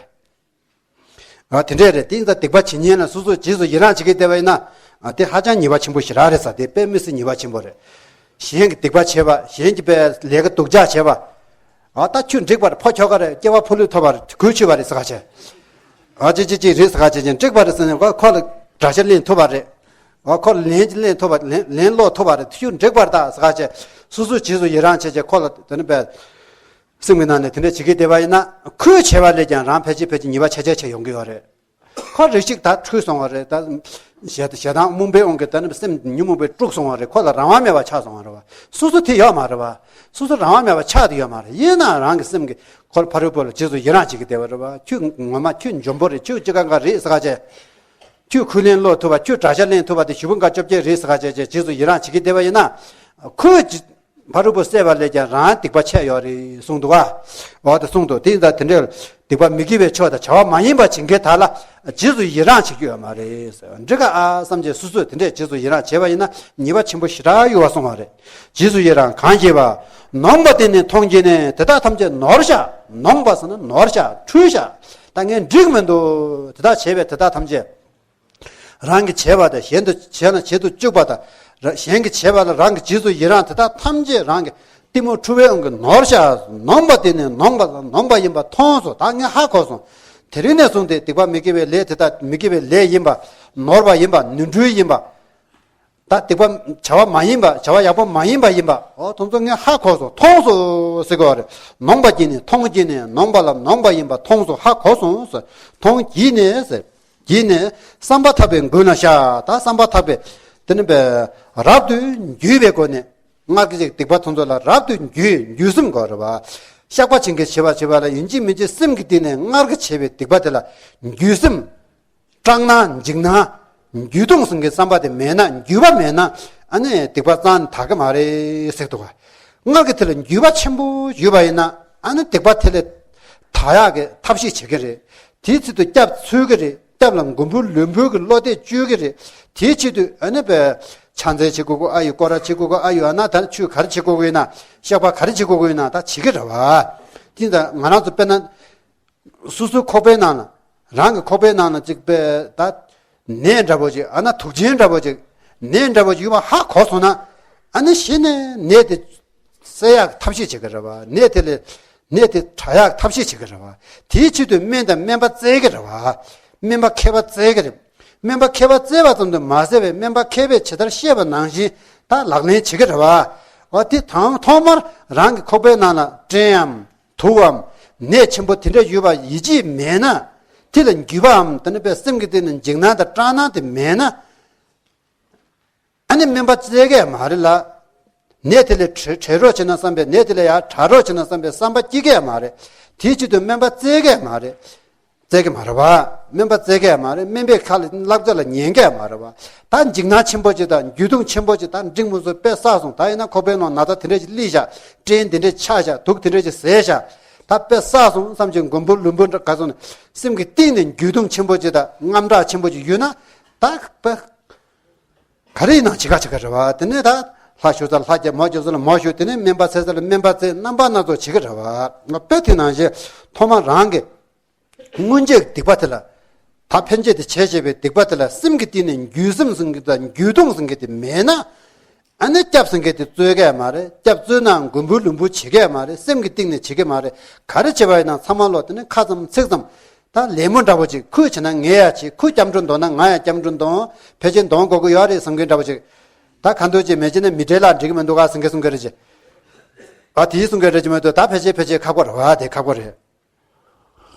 ཨ་དེ་འདྲས་རེད། དེ་ཡིན་ཙང་སྡིག་པ་བྱེད་མཁན་ལ་སོ་སོ་རྗེས་སུ་ཡི་རང་བྱེད་ཀྱི་བསྡད་པ་ཡིན་ན། ཨ་དེ་ཧ་ཅང་ཉེས་པ་ཆེན་པོ་ཞེ་དྲག་རེད་ཟེར། དེ་དཔེ་མི་སྲིད་ཉེས་པ་ཆེན་པོ་རེད། གཞན་གྱི་སྡིག་པ་བྱས་པ། གཞན་གྱི་དཔེ་ལས་ཀ་སྡུག་ཅག་བྱས་པ། ཨ་ད་ཁྱོད་འགྲིག་པ་རེད། ཕོ་ཁྱོ་ག་རེད། སྐྱེ་བ་ཕོ་ལུས་ཐོབ་པ་རེད། གོས་ཆོད་པ་རེད་ཟེར་ག་བྱས། ཨ་ཅི་ཅི་ཅི་རེད་ཟེར་ག་བྱས་ཅན་འགྲིག་པ་རེད་ཟེར་ནས་ཁོ་ཁོ་ལ་དགྲ་ཤ་ལེན་ཐུབ་པ་རེད། ཨ་ཁོ་ལ་ལན་ཅི་ལེན་ཐུབ་པ། ལན་ལན་སློག་ཐུབ་པ་རེད། ཁྱོད་འགྲིག་པ་རེད་ད་ཟེར་ག་བྱས། སོ་སོ་རྗེས་སུ་ཡི་རང་བྱས་བྱས་ཁོ་ལ་དེ་ནི་དཔེ། སེམས་ཀྱི་ནང་ནས་དེ་འདྲ་བྱེད་ཀྱི་བསྡད་པ་ཡིན་ན། ཁོས་བྱས་པ་ལས་ཀྱང་རང་ཕལ་ཆེར་ཕལ་ཆེར་ཉེས་པ་ཆེ་ཆེ་ཆེ་ཡོང་གི་ཡོད་རེད། ཁོ་རེ་ཞིག་ད་འཁྲུལ་སོང་བ་རེད། ད་ཞེ་ཞེ་སྡང་རྨོངས་པའི་དབང་གིས་ད་ནི་སེམས་ཉོན་མོངས་པས་དཀྲུགས་སོང་བ་རེད། ཁོ་ལ་རང་དབང་མེད་པ་ཆགས་སོང་བ་རེད་བ། སོ་སོ་དེ་ཡོད་མ་རེད་བ། སོ་སོ་རང་དབང་མེད་པ་ཆགས་དེ་ཡོད་མ་རེད། ཡིན་ན་རང་གི་སེམས་ཀྱི་ཁོ་ཕ་རོལ་པོ་ལ་རྗེས་སུ་ཡི་རང་བྱེད་ཀྱི་བསྡད་པ་རེད་བ། ཁྱོད་ངོ་མ་ཁྱོད་འཇོན་པོ་རེད། ཁྱོད་ཅི་གང་གང་རེད་ཟེར་ག་བྱས། ཁྱོད་ཁོས་ལན་སློག་ཐུབ་པ། ཁྱོད་དགྲ་ཤ་ལེན་ཐུབ་པ་དེ་ཞེ་པོ་འགའ་སྐྱོབ་ཀྱི་རེད་ཟེར་ག་བྱས་བྱས་རྗེས་སུ་ཡི་རང་བྱེད་ཀྱི་བསྡད་པ་ཡིན་ན། ཁོས་ཕ་རོལ་པོ་བསད་པ་ལས་ཀྱང་རང་སྡིག་པ་ཆེ་ཡོད་རེད་གསུངས་འདུག་ག་འོ་དེ་གསུངས་འདུག་དེ་ཡིན་ཙང་དེ་འདྲའི་སྡིག་པ་མི་དགེ་བའི་ཕྱོགས་དང་བྱ་བ་མ་ཡིན་པ་བྱེད་མཁན་དག་ལ་རྗེས་སུ་ཡི་རང་བྱེད་རྒྱུ་ཡོད་མ་རེད། འགྲིག་ག་ཨ་བསམ་བྱས་སོ་སོས་དེ་འདྲས་རྗེས་སུ་ཡི་རང་བྱས་པ་ཡིན་ན་ཉེས་པ་ཆེན་པོ་ཞེ་དྲག་ཡོད་པ་གསུངས་པ་རེད། རྗེས་སུ་ཡི་རང་གང་བགྱིས་པ། ནོངས་པ་དེ་ནི་མཐོང་བགྱིས་ནས། དེ་དག་ཐམས་ཅད་ནོར་བཞག་ནོངས་པ་ཟེར་ན་ནོར་བཞག་འཁྲུལ་བཞག་ད་ངས་འགྲིག་མི་འདུག་དེ་དག་བྱས་པས་དེ་དག་ཐམས་ཅད། རང་གིས་བྱས་པ་དང་གཞན་དུ་བྱས་ན་བྱེད་དུ་བཅུག་པ་དང་། ར- གཞན་གྱིས་བྱས་པ་ལ་རང་གིས་རྗེས་སུ་ཡི་རང་དེ་དག་ཐམས་ཅད་རང་གི་གཏི་མུག་འཁྲུལ་པའི་དབང་གིས་ནོར་བཞག་ནོངས་པ་དེ་ནི་ནོངས་པ་ལ་ནོངས་པ་ཡིན་པ་མཐོང་སོང་། ད་ངས་ཧ་གོ་སོང་། དེ་རིང་ནས་བཟུང་སྟེ་སྡིག་པ་མི་དགེ་བའི་ལས་དེ་དག་མི་དགེ་བའི་ལས་ཡིན་པ། ནོར་བ་ཡིན་པ། ནོར་འཁྲུལ་ཡིན་པ། ད་སྡིག་པ་བྱ་བ་མ་ཡིན་པ། བྱ་བ་ཡག་པོ་མ་ཡིན་པ་ཡིན་པ། འོ་དེ་ཚོ་ངས་ཧ་གོ་སོང་། མཐོང་སོང་ཟེར་གྱི་ཡོད་རེད། ནོངས་པ་བགྱིས་ནས། མཐོང་བགྱིས་ནས། ནོངས་པ་ལ་ནོངས་པ་ཡིན་པ་མཐོང་སོང་། ཧ་གོ་སོང་ཟེར། མཐོང་བགྱིས་ནས་ཟེར། བགྱིས་ནས་བསམ་པ་ཐག་པས་མགོན་ལ་བཤགས། ད་བསམ་པ་ཐག་པས་དེ་ནི་པས་རབ་ཏུ་འགྱུས་པའི་སྒོ་ནས། སྔར་གྱི་སྡིག་པ་དེ་ཚོ་ལ་རབ་ཏུ་འགྱུས། འགྱུས་སེམས་དགོས་རེད་བ། བཤགས་པ་བྱེད་མཁན་བྱེད་པ་བྱེད་པ་ལ་ཡིན་གཅིག་མིན་གཅིག་སེམས་ཀྱི་གཏིང་ནས་སྔར་གྱི་བྱས་པའི་སྡིག་པ་དེ་ལ་འགྱུས་སེམས། སྐྲག་སྣང་། འཇིགས་སྣང་། འགྱོད་གདུང་ཟེར་མཁན་བསམ་པ་དེ་མེད་ན། འགྱོད་པ་མེད་ན། ཨ་ནི་སྡིག་པ་རྩ་ནས་དག་གི་མ་རེད་ཟེར་འདུག་ག་སྔར་གྱི་དེ་ལ་འགྱོད་པ་ཆེན་པོ་ཡོད་པ་ཡིན་ན། ཨ་ནི་སྡིག་པ་དེ་ལས་དག་ཡག་གི་ཐབས་ཤེས་བྱེད་ཀྱི་རེད། དེའི་ཚུལ་དུ་སྐྱབས་འཚོལ་གྱི་རེད། སྐྱབས་ལ་མགོན་པོ་ལུས་འབུལ་གྱི་བློ་གཏད་བཅོལ་གྱི་རེད། དེའི་ཆེད་དུ་ཨ་ནི་པས་ཕྱག་འཚལ་བྱེད་དགོས་ཀྱི། ཨ་ཡི་སྐོར་ར་བྱེད་དགོས་ཀྱི། ཨ་ཡི་ཨ་ན་ད་ཆོས་ག་རེ་བྱེད་དགོས་ཀྱི་ཡིན་ན། བཤགས་པ་ག་རེ་བྱེད་དགོས་ཀྱི་ཡིན་ན་ད་བྱེད་ཀྱི་རེད་བ། དེ་ཡིན་ཙང་ང་རང་ཚོ་དཔེར་ན། སོ་སོའི་ཁོག་པའི་ནང་ལ། རང་གི་ཁོག་པའི་ནང་ལ་ཅིག་པས་ད། ནད་འདྲ་པོ་ཅིག་ཨ་ན་དུག་ཅན་འདྲ་པོ་ཅིག་ནད་འདྲ་པོ་ཅིག་ཡོད་པ་ཧ་གོ་སོང་ན། ཨ་ནི་གཞི་ནས་ནད་དེ་སེལ་ཡག་ཐབས་ཤེས་བྱེད་ཀྱི་རེད་བ། ནད་དེ་ལས། ནད་དེ་དྲག་ཡག་ཐབས་ཤེས་བྱེད་ཀྱི་རེད་བ། དེའི་ཆེད་དུ་སྨན་དང་སྨན་པ་བཙལ་གྱི་རེད་བ། སྨན་པ་མཁས་པ་བཙལ་གྱི་རེད། སྨན་པ་མཁས་པ་བཙལ་བ་ཙམ་དུ་མ་ཟད་པའི་སྨན་པ་མཁས་པས་ཇི་ལྟར་བཤད་པ་ནང་བཞིན་ད་ལག་ལེན་བྱེད་ཀྱི་རེད་བ། འོ་དེ་དང་ཐོག་མར་རང་གི་ཁོག་པའི་ནང་ལ་སྐྲན་འམ། དུག་གམ། ནད་ཆེན་པོ་དེ་འདྲ་ཡོད་པ་ཡིད་ཆེས་མེད་ན། དེ་ལ་འགྱོད་པའམ་དེ་ནི་པས་སེམས་ཀྱི་སྟེང་ནས་འཇིགས་སྣང་དང་སྐྲག་སྣང་དེ་མེད་ན། ཨ་ནི་སྨན་པ་བཙལ་གི་མ་རེད་ལ། ནད་དེ་ལས་བྲལ་བྲལ་རོགས་བྱེད་ན་བསམ་པའི། ནད་དེ་ལས་ཡར་དྲག་རོགས་བྱེད་ན་བསམ་པའི་བསམ་པ་སྐྱེ་གི་མ་རེད། དེའི་ཆེད་དུ་སྨན་པ་བཙལ་གི་མ་རེད། བཙལ་གི་མ་རེད་བ། སྨན་པ་བཙལ་གི་མ་རེད། སྨན་པའི་ཁ་ལ་བསླབ་བྱ་ལ་ཉན་གི་མ་རེད་བ། ད་འཇིགས་སྣང་ཆེན་པོ་ཅིག་དང་འགྱོད་གདུང་ཆེན་པོ་ཅིག་ད་འབྲིང་མོ་ཚོ་དཔེ་བསགས་སོང་། ད་ཡིན་ན་ཁོག་པའི་ནང་ན་ཚ་དེ་འདྲ་ཅིག་སླེབས་ཤག་སྐྲན་དེ་འདྲ་ཆགས་ཤག་དུག་དེ་འདྲ་ཅིག་ཟས་ཤག་ད་དཔེ་བསགས་སོང་བསམ་བྱས་མགོན་པོ་ལུས་འབུལ་འདྲ་ག་སོང་ནས་སེམས་ཀྱི་གཏིང་ནས་འགྱོད་གདུང་ཆེན་པོ་ཅིག་དང་དངངས་སྐྲག་ཆེན་པོ་ཅིག་ཡོད་ན། ད་དཔེ་ག་རེ་ཡིན་ནའང་བྱེད་ཀ་བྱེད་ཀ་རེད་བ། དེ་ནས་ད་ལྷ་ཞུ་ས་ལ་ལྷ་རྒྱབ། མོ་རྒྱབ་ས་ལ་མོ་ཞུ། དེ་ནས་སྨན་པ་འཚོལ་ས་ལ་སྨན་པ་འཚོལ། རྣམ་པ་སྣ་ཚོགས་བྱེད་ཀ་རེད་བ། དཔེ་དེ་ནང་བཞིན་ཐོག་མར་རང་གི་སྔོན་ཆད་ཀྱི་སྡིག་པ་དེ་ལ། ད་ཕན་ཆད་དེ་བྱས་བྱས་པའི་སྡིག་པ་དེ་ལ་སེམས་ཀྱི་གཏིང་ནས་འགྱོད་སེམས་ཟེར་མཁན་དང་འགྱོད་གདུང་ཟེར་མཁན་དེ་མེད་ན། ཨ་ནི་སྐྱབས་ཟེར་མཁན་དེ་འཚོལ་གི་མ་རེད། སྐྱབས་འཚོལ་ན་མགོན་པོ་ལུས་འབུལ་བྱེད་གི་མ་རེད། སེམས་ཀྱི་གཏིང་ནས་བྱེད་གི་མ་རེད། ག་རེ་བྱེད་པ་ཡིན་ན་ཚང་མ་ལོག་དེ་ནི་ཁ་ཙམ་ཚིག་ཙམ། ད་ལད་མོ་འདྲ་པོ་ཅིག་ཁོས་བྱས་ན་ངས་ཡང་བྱེད། ཁོས་སྐྱབས་འགྲོ་འདོན་ན་ང་ཡང་སྐྱབས་འགྲོ་འདོན། ཕལ་ཆེར་འདོན་དགོས་ཀྱི་ཡོད་རེད་བསམ་མཁན་འདྲ་པོ་ཅིག་ད་གང་འདོད་ཅིག་མེད་ཅེ་ན་མི་འབྲེལ་ལ་འགྲིག་གི་མི་འདུག་ག་ཟེར་མཁན་གསུང་གི་རེད་ཅེ། ཨ་དེའི་གསུང་གི་རེད་ཅེ་མ་གཏོགས། ད་ཕལ་ཆེར་ཕལ་ཆེར་ཁག་པོ་རེད་བ། དེ་ཁག་པོ་རེད།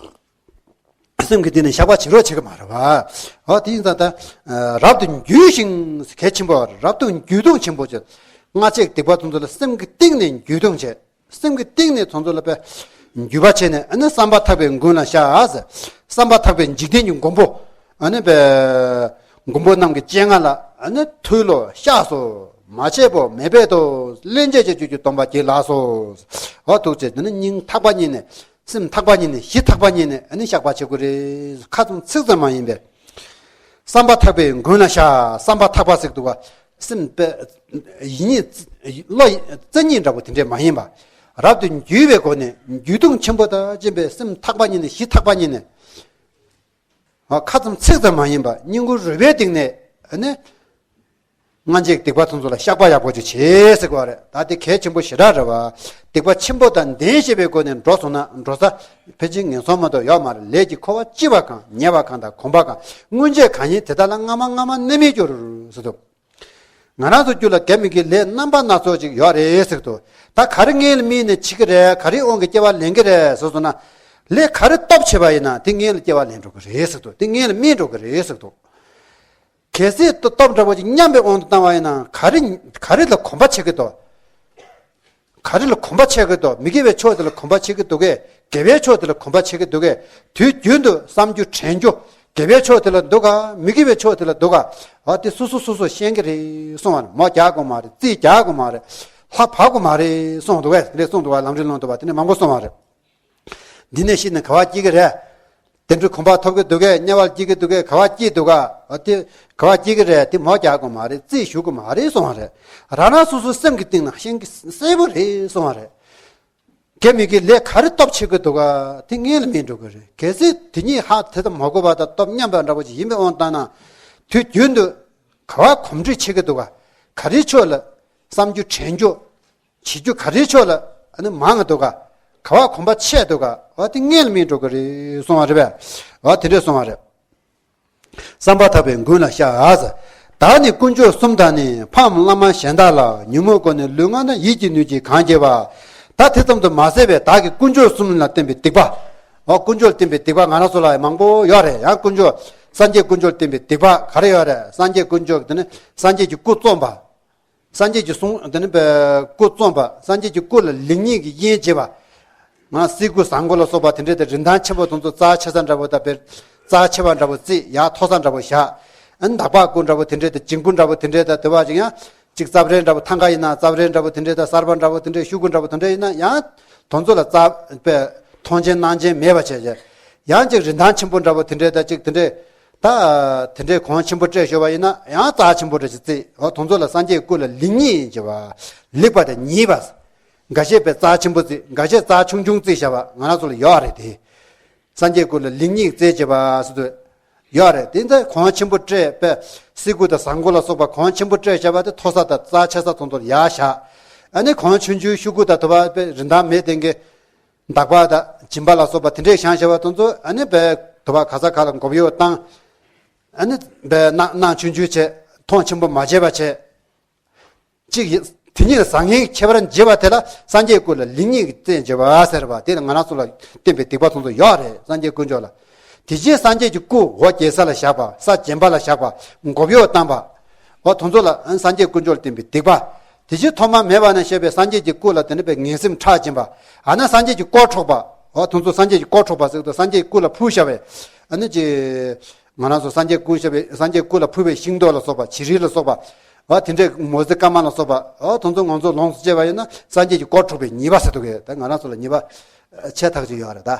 སེམས་ཀྱི་གཏིང་ནས་བཤགས་པ་བྱེད་རོགས་བྱེད་ཀྱི་མ་རེད་བ། ཨོ་དེ་ཡིན་ཙང་ད། རབ་ཏུ་འགྱུས་ཤིང་། གལ་ཆེན་པོ་རེད། རབ་ཏུ་འགྱོད་གདུང་ཆེན་པོ་བྱེད། སྔ་ཕྱི་སྡིག་པ་དེ་ཚོ་ལ་སེམས་ཀྱི་གཏིང་ནས་འགྱོད་གདུང་བྱེད། སེམས་ཀྱི་གཏིང་ནས་དེ་ཚོ་ལ་དཔེ་འགྱོད་པ་བྱས་ནས། ཨ་ནི་བསམ་པ་ཐག་པས་མགོན་ལ་བཤགས་ཟེར། བསམ་པ་ཐག་པས་འཇིག་རྟེན་གྱི་མགོན་པོ། ཨ་ནི་དཔེ་མགོན་པོ་རྣམས་ཀྱི་སྤྱན་སྔ་ལ་ཨ་ནི་ཐུགས་ལ་བཤགས་སོ། མ་བྱས་པ་མེད་པའི་དོ། སླན་ཆད་ཀྱི་རྒྱུད་ཀྱི་སྡོམ་པ་བགྱིས་ལགས་སོ། འོ་ཐུགས་རྗེ་ཆེ། དེ་ནི་སྙིང་ཐག་པ་ཉིད་ནས། སེམས་ཐག་པ་ཉིད་ནས། གཞི་ཐག་པ་ཉིད་ནས་ཨ་ནི་བཤགས་པ་བྱེད་དགོས་རེད། ཁ་ཙམ་ཚིག་ཙམ་མ་ཡིན་པས། བསམ་པ་ཐག་པས་མགོན་ལ་བཤགས། བསམ་པ་ཐག་པ་ཟེར་འདུག་ག་སེམས་དཔེ་ཡིད་གཉིས། བློ་རྩེ་གཉིས་འདྲ་པོ་དེ་འདྲས་མ་ཡིན་པ། རབ་ཏུ་འགྱུས་པའི་སྒོ་ནས་འགྱོད་གདུང་ཆེན་པོ་དང་བཅས་པའི་སེམས་ཐག་པ་ཉིད་ནས། གཞི་ཐག་པ་ཉིད་ནས། ཨ་ཁ་ཙམ་ཚིག་ཙམ་མ་ཡིན་པ། སྙིང་ཁུང་རུས་པའི་གཏིང་ནས་ཨ་ནི། སྔ་ཕྱི་སྡིག་པ་དེ་ཚོ་ལ་བཤགས་པ་ཡག་པོ་ཅིག་བྱེད་ཟེར་གྱི་ཡོད་རེད། ད་དེ་གལ་ཆེན་པོ་ཞེ་དྲག་རེད་བ། སྡིག་པ་ཆེན་པོ་དང་ལྡན་ཞེས་པའི་སྒོ་ནས་འགྲོ་སོང་ན་འགྲོ་ས་ཕལ་ཆེར་ངན་སོང་མ་གཏོགས་ཡོད་མ་རེད། ལས་ཀྱི་འཁོར་བ་སྐྱེ་བ་གང་། ཉལ་བ་གང་དང་གོམས་པ་གང་། སྔོན་ཆད་གང་ཡིན་དེ་དག་ལ་སྔ་མ་སྔ་མ་གནས་མི་འགྱུར་ཟེར་དུས། ང་རང་ཚོ་རྒྱུད་ལ་དགེ་མི་དགེའི་ལས་རྣམ་པ་སྣ་ཚོགས་ཅིག་ཡོད་རེད་ཟེར་དུས། ད་ག་རེ་སྔོན་ལ་སྨིན་ནས་འཆི་གི་རེད། ག་རེ་དབང་གིས་སྐྱེ་བ་ལེན་གི་རེད་ཟེར་སོང་ན། ལས་ག་རེ་སྟོབས་ཆེ་བ་ཡིན་ན་དེ་སྔོན་ལ་སྐྱེ་བ་ལེན་འགྲོ་གི་རེད་ཟེར་དུས། དེ་སྔོན་ལ་སྨིན་འགྲོ་གི་རེད་ཟེར་དུས། གལ་སྲིད་སྟོབས་འདྲ་པོ་ཅིག་མཉམ་པའི་དབང་དུ་བཏང་བ་ཡིན་ན། ག་རེ་ག་རེ་ལ་གོམས་པ་བྱེད་ཀྱི་འདུག་ག་རེ་ལ་གོམས་པ་བྱེད་ཀྱི་འདུག་མི་དགེ་བའི་ཕྱོགས་དེ་ལ་གོམས་པ་བྱེད་ཀྱི་འདུག་གས། དགེ་བའི་ཕྱོགས་དེ་ལ་གོམས་པ་བྱེད་ཀྱི་འདུག་གས། དུས་རྒྱུན་དུ་བསམ་རྒྱུ་དྲན་རྒྱུ་དགེ་བའི་ཕྱོགས་དེ་ལ་འདུག་ག་མི་དགེ་བའི་ཕྱོགས་དེ་ལ་འདུག་ག་ཨ་དེ་སོ་སོ་སོ་སོ་ཤེས་ཀྱི་རེད་གསུང་བ་རེད། མོ་རྒྱག་དགོས་མ་རེད། རྩིས་རྒྱག་དགོས་མ་རེད། ལྷ་བབས་དགོས་མ་རེད་གསུང་འདུག་གས། དེ་འདྲས་གསུང་འདུག་ག་ལམ་རིམ་ནང་དུ་བ་དེ་འདྲས་མང་པོ་གསུང་བ་རེད། འདི་ནས་ཤི་ནས་ག་བ་སྐྱེ་གི་རེད། དེ་འདྲའི་གོམས་པ་ཐོབ་ཀྱི་འདུག་གས། དམྱལ་བར་སྐྱེ་གི་འདུག་གས། ག་བ་སྐྱེ་འདུག་ག་ཨ་དེ་ག་བ་སྐྱེ་གི་རེད། དེ་མོ་རྒྱག་དགོས་མ་རེད། རྩིས་ཞུ་དགོས་མ་རེད་གསུང་བ་རེད། རང་རང་སོ་སོའི་སེམས་ཀྱི་གཏིང་ན་ཤེས་ཀྱི་གསལ་པོ་རེད་གསུང་བ་རེད། དགེ་མི་དགེའི་ལས་ག་རེ་སྟོབས་ཆེ་གི་འདུག་ག་དེ་སྔོན་ལ་སྨིན་འགྲོ་གི་རེད། གལ་སྲིད་དེ་གཉིས་ཧ་དེ་ལྟ་མ་གོ་བ་དང་སྟོབས་མཉམ་པ་འདྲ་པོ་ཅིག་ཡིན་པའི་དབང་བཏང་ན། དུས་རྒྱུན་དུ་ག་བ་གོམས་འདྲིས་ཆེ་གི་འདུག་ག་ག་རེའི་ཕྱོགས་ལ་བསམ་རྒྱུ་དྲན་རྒྱུ། བྱེད་རྒྱུ་ག་རེའི་ཕྱོགས་ལ་ཨ་ནི་མང་གི་འདུག་ག་ག་བ་གོམས་པ་ཆེ་འདུག་ག་འོ་དེ་ངན་ལ་སྨིན་འགྲོ་གི་རེད་གསུང་བ་རེད་པས། འོ་དེ་འདྲས་གསུང་བ་རེད། བསམ་པ་ཐག་པས་མགོན་ལ་བཤགས། བདག་ནི་དཀོན་མཆོག་གསུམ་དང་ནི། ཕའམ་བླ་མ་གཞན་དག་ལ། ཉོན་མོངས་ཀུན་ནས་ལུས་ངག་ནི། ཡིད་ཀྱི་ནུས་ཀྱིས་གང་བགྱིས་པ། ད་དེ་ཙམ་དུ་མ་ཟད་པའི་བདག་གིས་དཀོན་མཆོག་གསུམ་ལ་བསྟན་པའི་སྡིག་པ། འོ་དཀོན་མཆོག་ལ་བསྟན་པའི་སྡིག་པ་ང་རང་ཚོ་ལ་མང་པོ་ཡོད་རེད། ཡང་དཀོན་མཆོག་སངས་རྒྱས་དཀོན་མཆོག་ལ་བསྟན་པའི་སྡིག་པ་ག་རེ་ཡོད་རེད། སངས་རྒྱས་དཀོན་མཆོག་དེ་ནི་སངས་རྒྱས་ཀྱི་སྐུ་རྩོམ་པ། སངས་རྒྱས་ཀྱི་གསུང་དེ་ནི་པའི་སྐུ་རྩོམ་པ། སངས་རྒྱས་ཀྱི་སྐུ་ལ་ལེགས་ཉེས་ཀྱི་དབྱེན་འབྱེད་པ། ང་སྲིད་དགུ་བཟང་པོ་ལ་སོགས་པ་དེ་འདྲས་དེ་རིན་ཐང་ཆེན་པོ་དེ་ཚོ་རྩ་ཆེ་ས་འདྲ་པོ་དང་དཔེར་རྩ་ཆེ་བ་འདྲ་པོ་བརྩིས། ཡར་མཐོ་ས་འདྲ་པོ་བཞག་ཨ་ནི་འདག་པ་སྐུ་འདྲ་པོ་དེ་འདྲས་དེ་འཇིང་པོ་འདྲ་པོ་དེ་འདྲས་དང་དེ་བ་ཅིག་ཡང་ཅིག་རྩབ་ཧྲལ་འདྲ་པོ། ཐང་ག་ཡིན་ན་རྩབ་ཧྲལ་འདྲ་པོ་དེ་འདྲས་དང་གསར་པ་འདྲ་པོ་དེ་འདྲས་ཤོག་གུ་འདྲ་པོ་དེ་འདྲས་ཡིན་ན་ཡང་དེ་ཚོ་ལ་རྩ་པའི་མཐོང་ཆེན་སྣང་ཆེན་མེད་པ་བྱས་བྱས། ཡང་ཅིག་རིན་ཐང་ཆེན་པོ་འདྲ་པོ་དེ་འདྲས་དང་ཅིག་དེ་འདྲས། ད་དེ་འདྲའི་གོང་ཆེན་པོ་སྤྲད་ཞོར་བ་ཡིན་ན་ཡང་རྩ་ཆེན་པོ་འདྲ་ཞིག་བརྩིས། འོ་དེ་ཚོ་ལ་སངས་རྒྱས་སྐུ་ལ་ལེགས་ཉེས་ཡིན་བྱས་པ། ལེགས་པ་དང་ཉེས་པ། འགའ་ཤས་པའི་རྩ་ཆེན་པོ་བརྩིས། འགའ་ཤས་རྩ་ཆུང་ཆུང་བརྩིས་བཞག་པ་ང་རང་ཚོ་ལ་ཡོད་རེད་དེ། སངས་རྒྱས་སྐུ་ལ་ལེགས་ཉེས་བརྩིས་བྱས་པ་སུ་དུ་ཡོད་རེད། དེ་ཚོ་གོང་ཆེན་པོ་སྤྲད་པའི་སྲིད་དགུ་དང་བཟང་པོ་ལ་སོགས་པ་གོང་ཆེན་པོ་སྤྲད་བཞག་པ་དེ་མཐོ་ས་དང་རྩ་ཆེ་ས་དེ་ཚོ་ལ་ཡར་བཞག་ཨ་ནི་གོང་ཆུང་ཆུང་ཤོག་གུ་དང་དེ་བ་པའི་རིན་ཐང་མེད་དེ་གི་འདག་པ་དང་སྦྱིན་པ་ལ་སོགས་པ་དེ་འདྲས་བཞེངས་བཞག་པ་དེ་ཚོ་ཨ་ནི་པའི་དེ་བ་ག་ས་ག་ལ་མགོ་གཡོག་བཏང་། ཨ་ནི་པའི་སྣང་སྣང་ཆུང་ཆུང་བྱས། མཐོང་ཆེན་པོ་མ་བྱས་པ་བྱས། གཅིག་ཡིན། དེ་ཉིད་ལ་བཟང་ངན་ཁྱད་པར་འབྱེད་པ་དེ་ལ་སངས་རྒྱས་སྐུ་ལ་ལེགས་ཉེས་ཀྱི་རྩད་འཇོག་པ་ཟེར་བ་དེ་ལ་ང་རང་ཚོ་ལ་བསྟན་པའི་སྡིག་པ་དེ་ཚོ་ཡོད་རེད། སངས་རྒྱས་དཀོན་མཆོག་ལ། དེ་བཞིན་སངས་རྒྱས་ཀྱི་སྐུ་འོ་བརྒྱལ་ས་ལ་བཞག་པ། ས་བརྒྱན་པ་ལ་བཞག་པ། མགོ་གཡོག་བཏང་པ། འོ་དེ་ཚོ་ལ་སངས་རྒྱས་དཀོན་མཆོག་ལ་བསྟན་པའི་སྡིག་པ། དེ་བཞིན་ཐོག་མ་མེད་པ་ནས་བཤད་པའི་སངས་རྒྱས་ཀྱི་སྐུ་ལ་དེ་ནི་པའི་ངན་སེམས་ཁྲག་འབྱིན་པ། ཨ་ན་སངས་རྒྱས་ཀྱི་དཀོར་འཕྲོག་པ། འོ་དེ་ཚོ་སངས་རྒྱས་ཀྱི་དཀོར་འཕྲོག་པ་ཟེར་དུས་སངས་རྒྱས་ཀྱི་སྐུ་ལ་ཕུལ་བཞག་པའི་ཨ་ནི་ཅི། ང་རང་ཚོ་སངས་རྒྱས་སྐུ་བཞག་པའི་སངས་རྒྱས་སྐུ་ལ་ཕུལ་བའི་ཤིང་ཏོག་ལ་སོགས་པ། བྱི་རིལ་ལ་སོགས་པ། འོ་དེ་འདྲའི་མོ་ཟི་སྐར་མ་ལ་སོགས་པ། འོ་དེ་ཚོ་ང་ཚོ་ལོངས་སུ་སྤྱད་པ་ཡིན་ན་སངས་རྒྱས་ཀྱི་དཀོར་འཕྲོག་པའི་ཉེས་པ་ཟེར་འདུག་གས། ད་ང་རང་ཚོ་ལ་ཉེས་པ་ཆེ་ཐག་ཆོད་ཡོད་རེད་ད།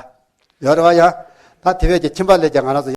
ཡོད་རེད་བ་ཡ། ད་དེ་བས་ཀྱི་ཁྱིམ་པ་ལས་ཀྱང་ང་རང་ཚོ།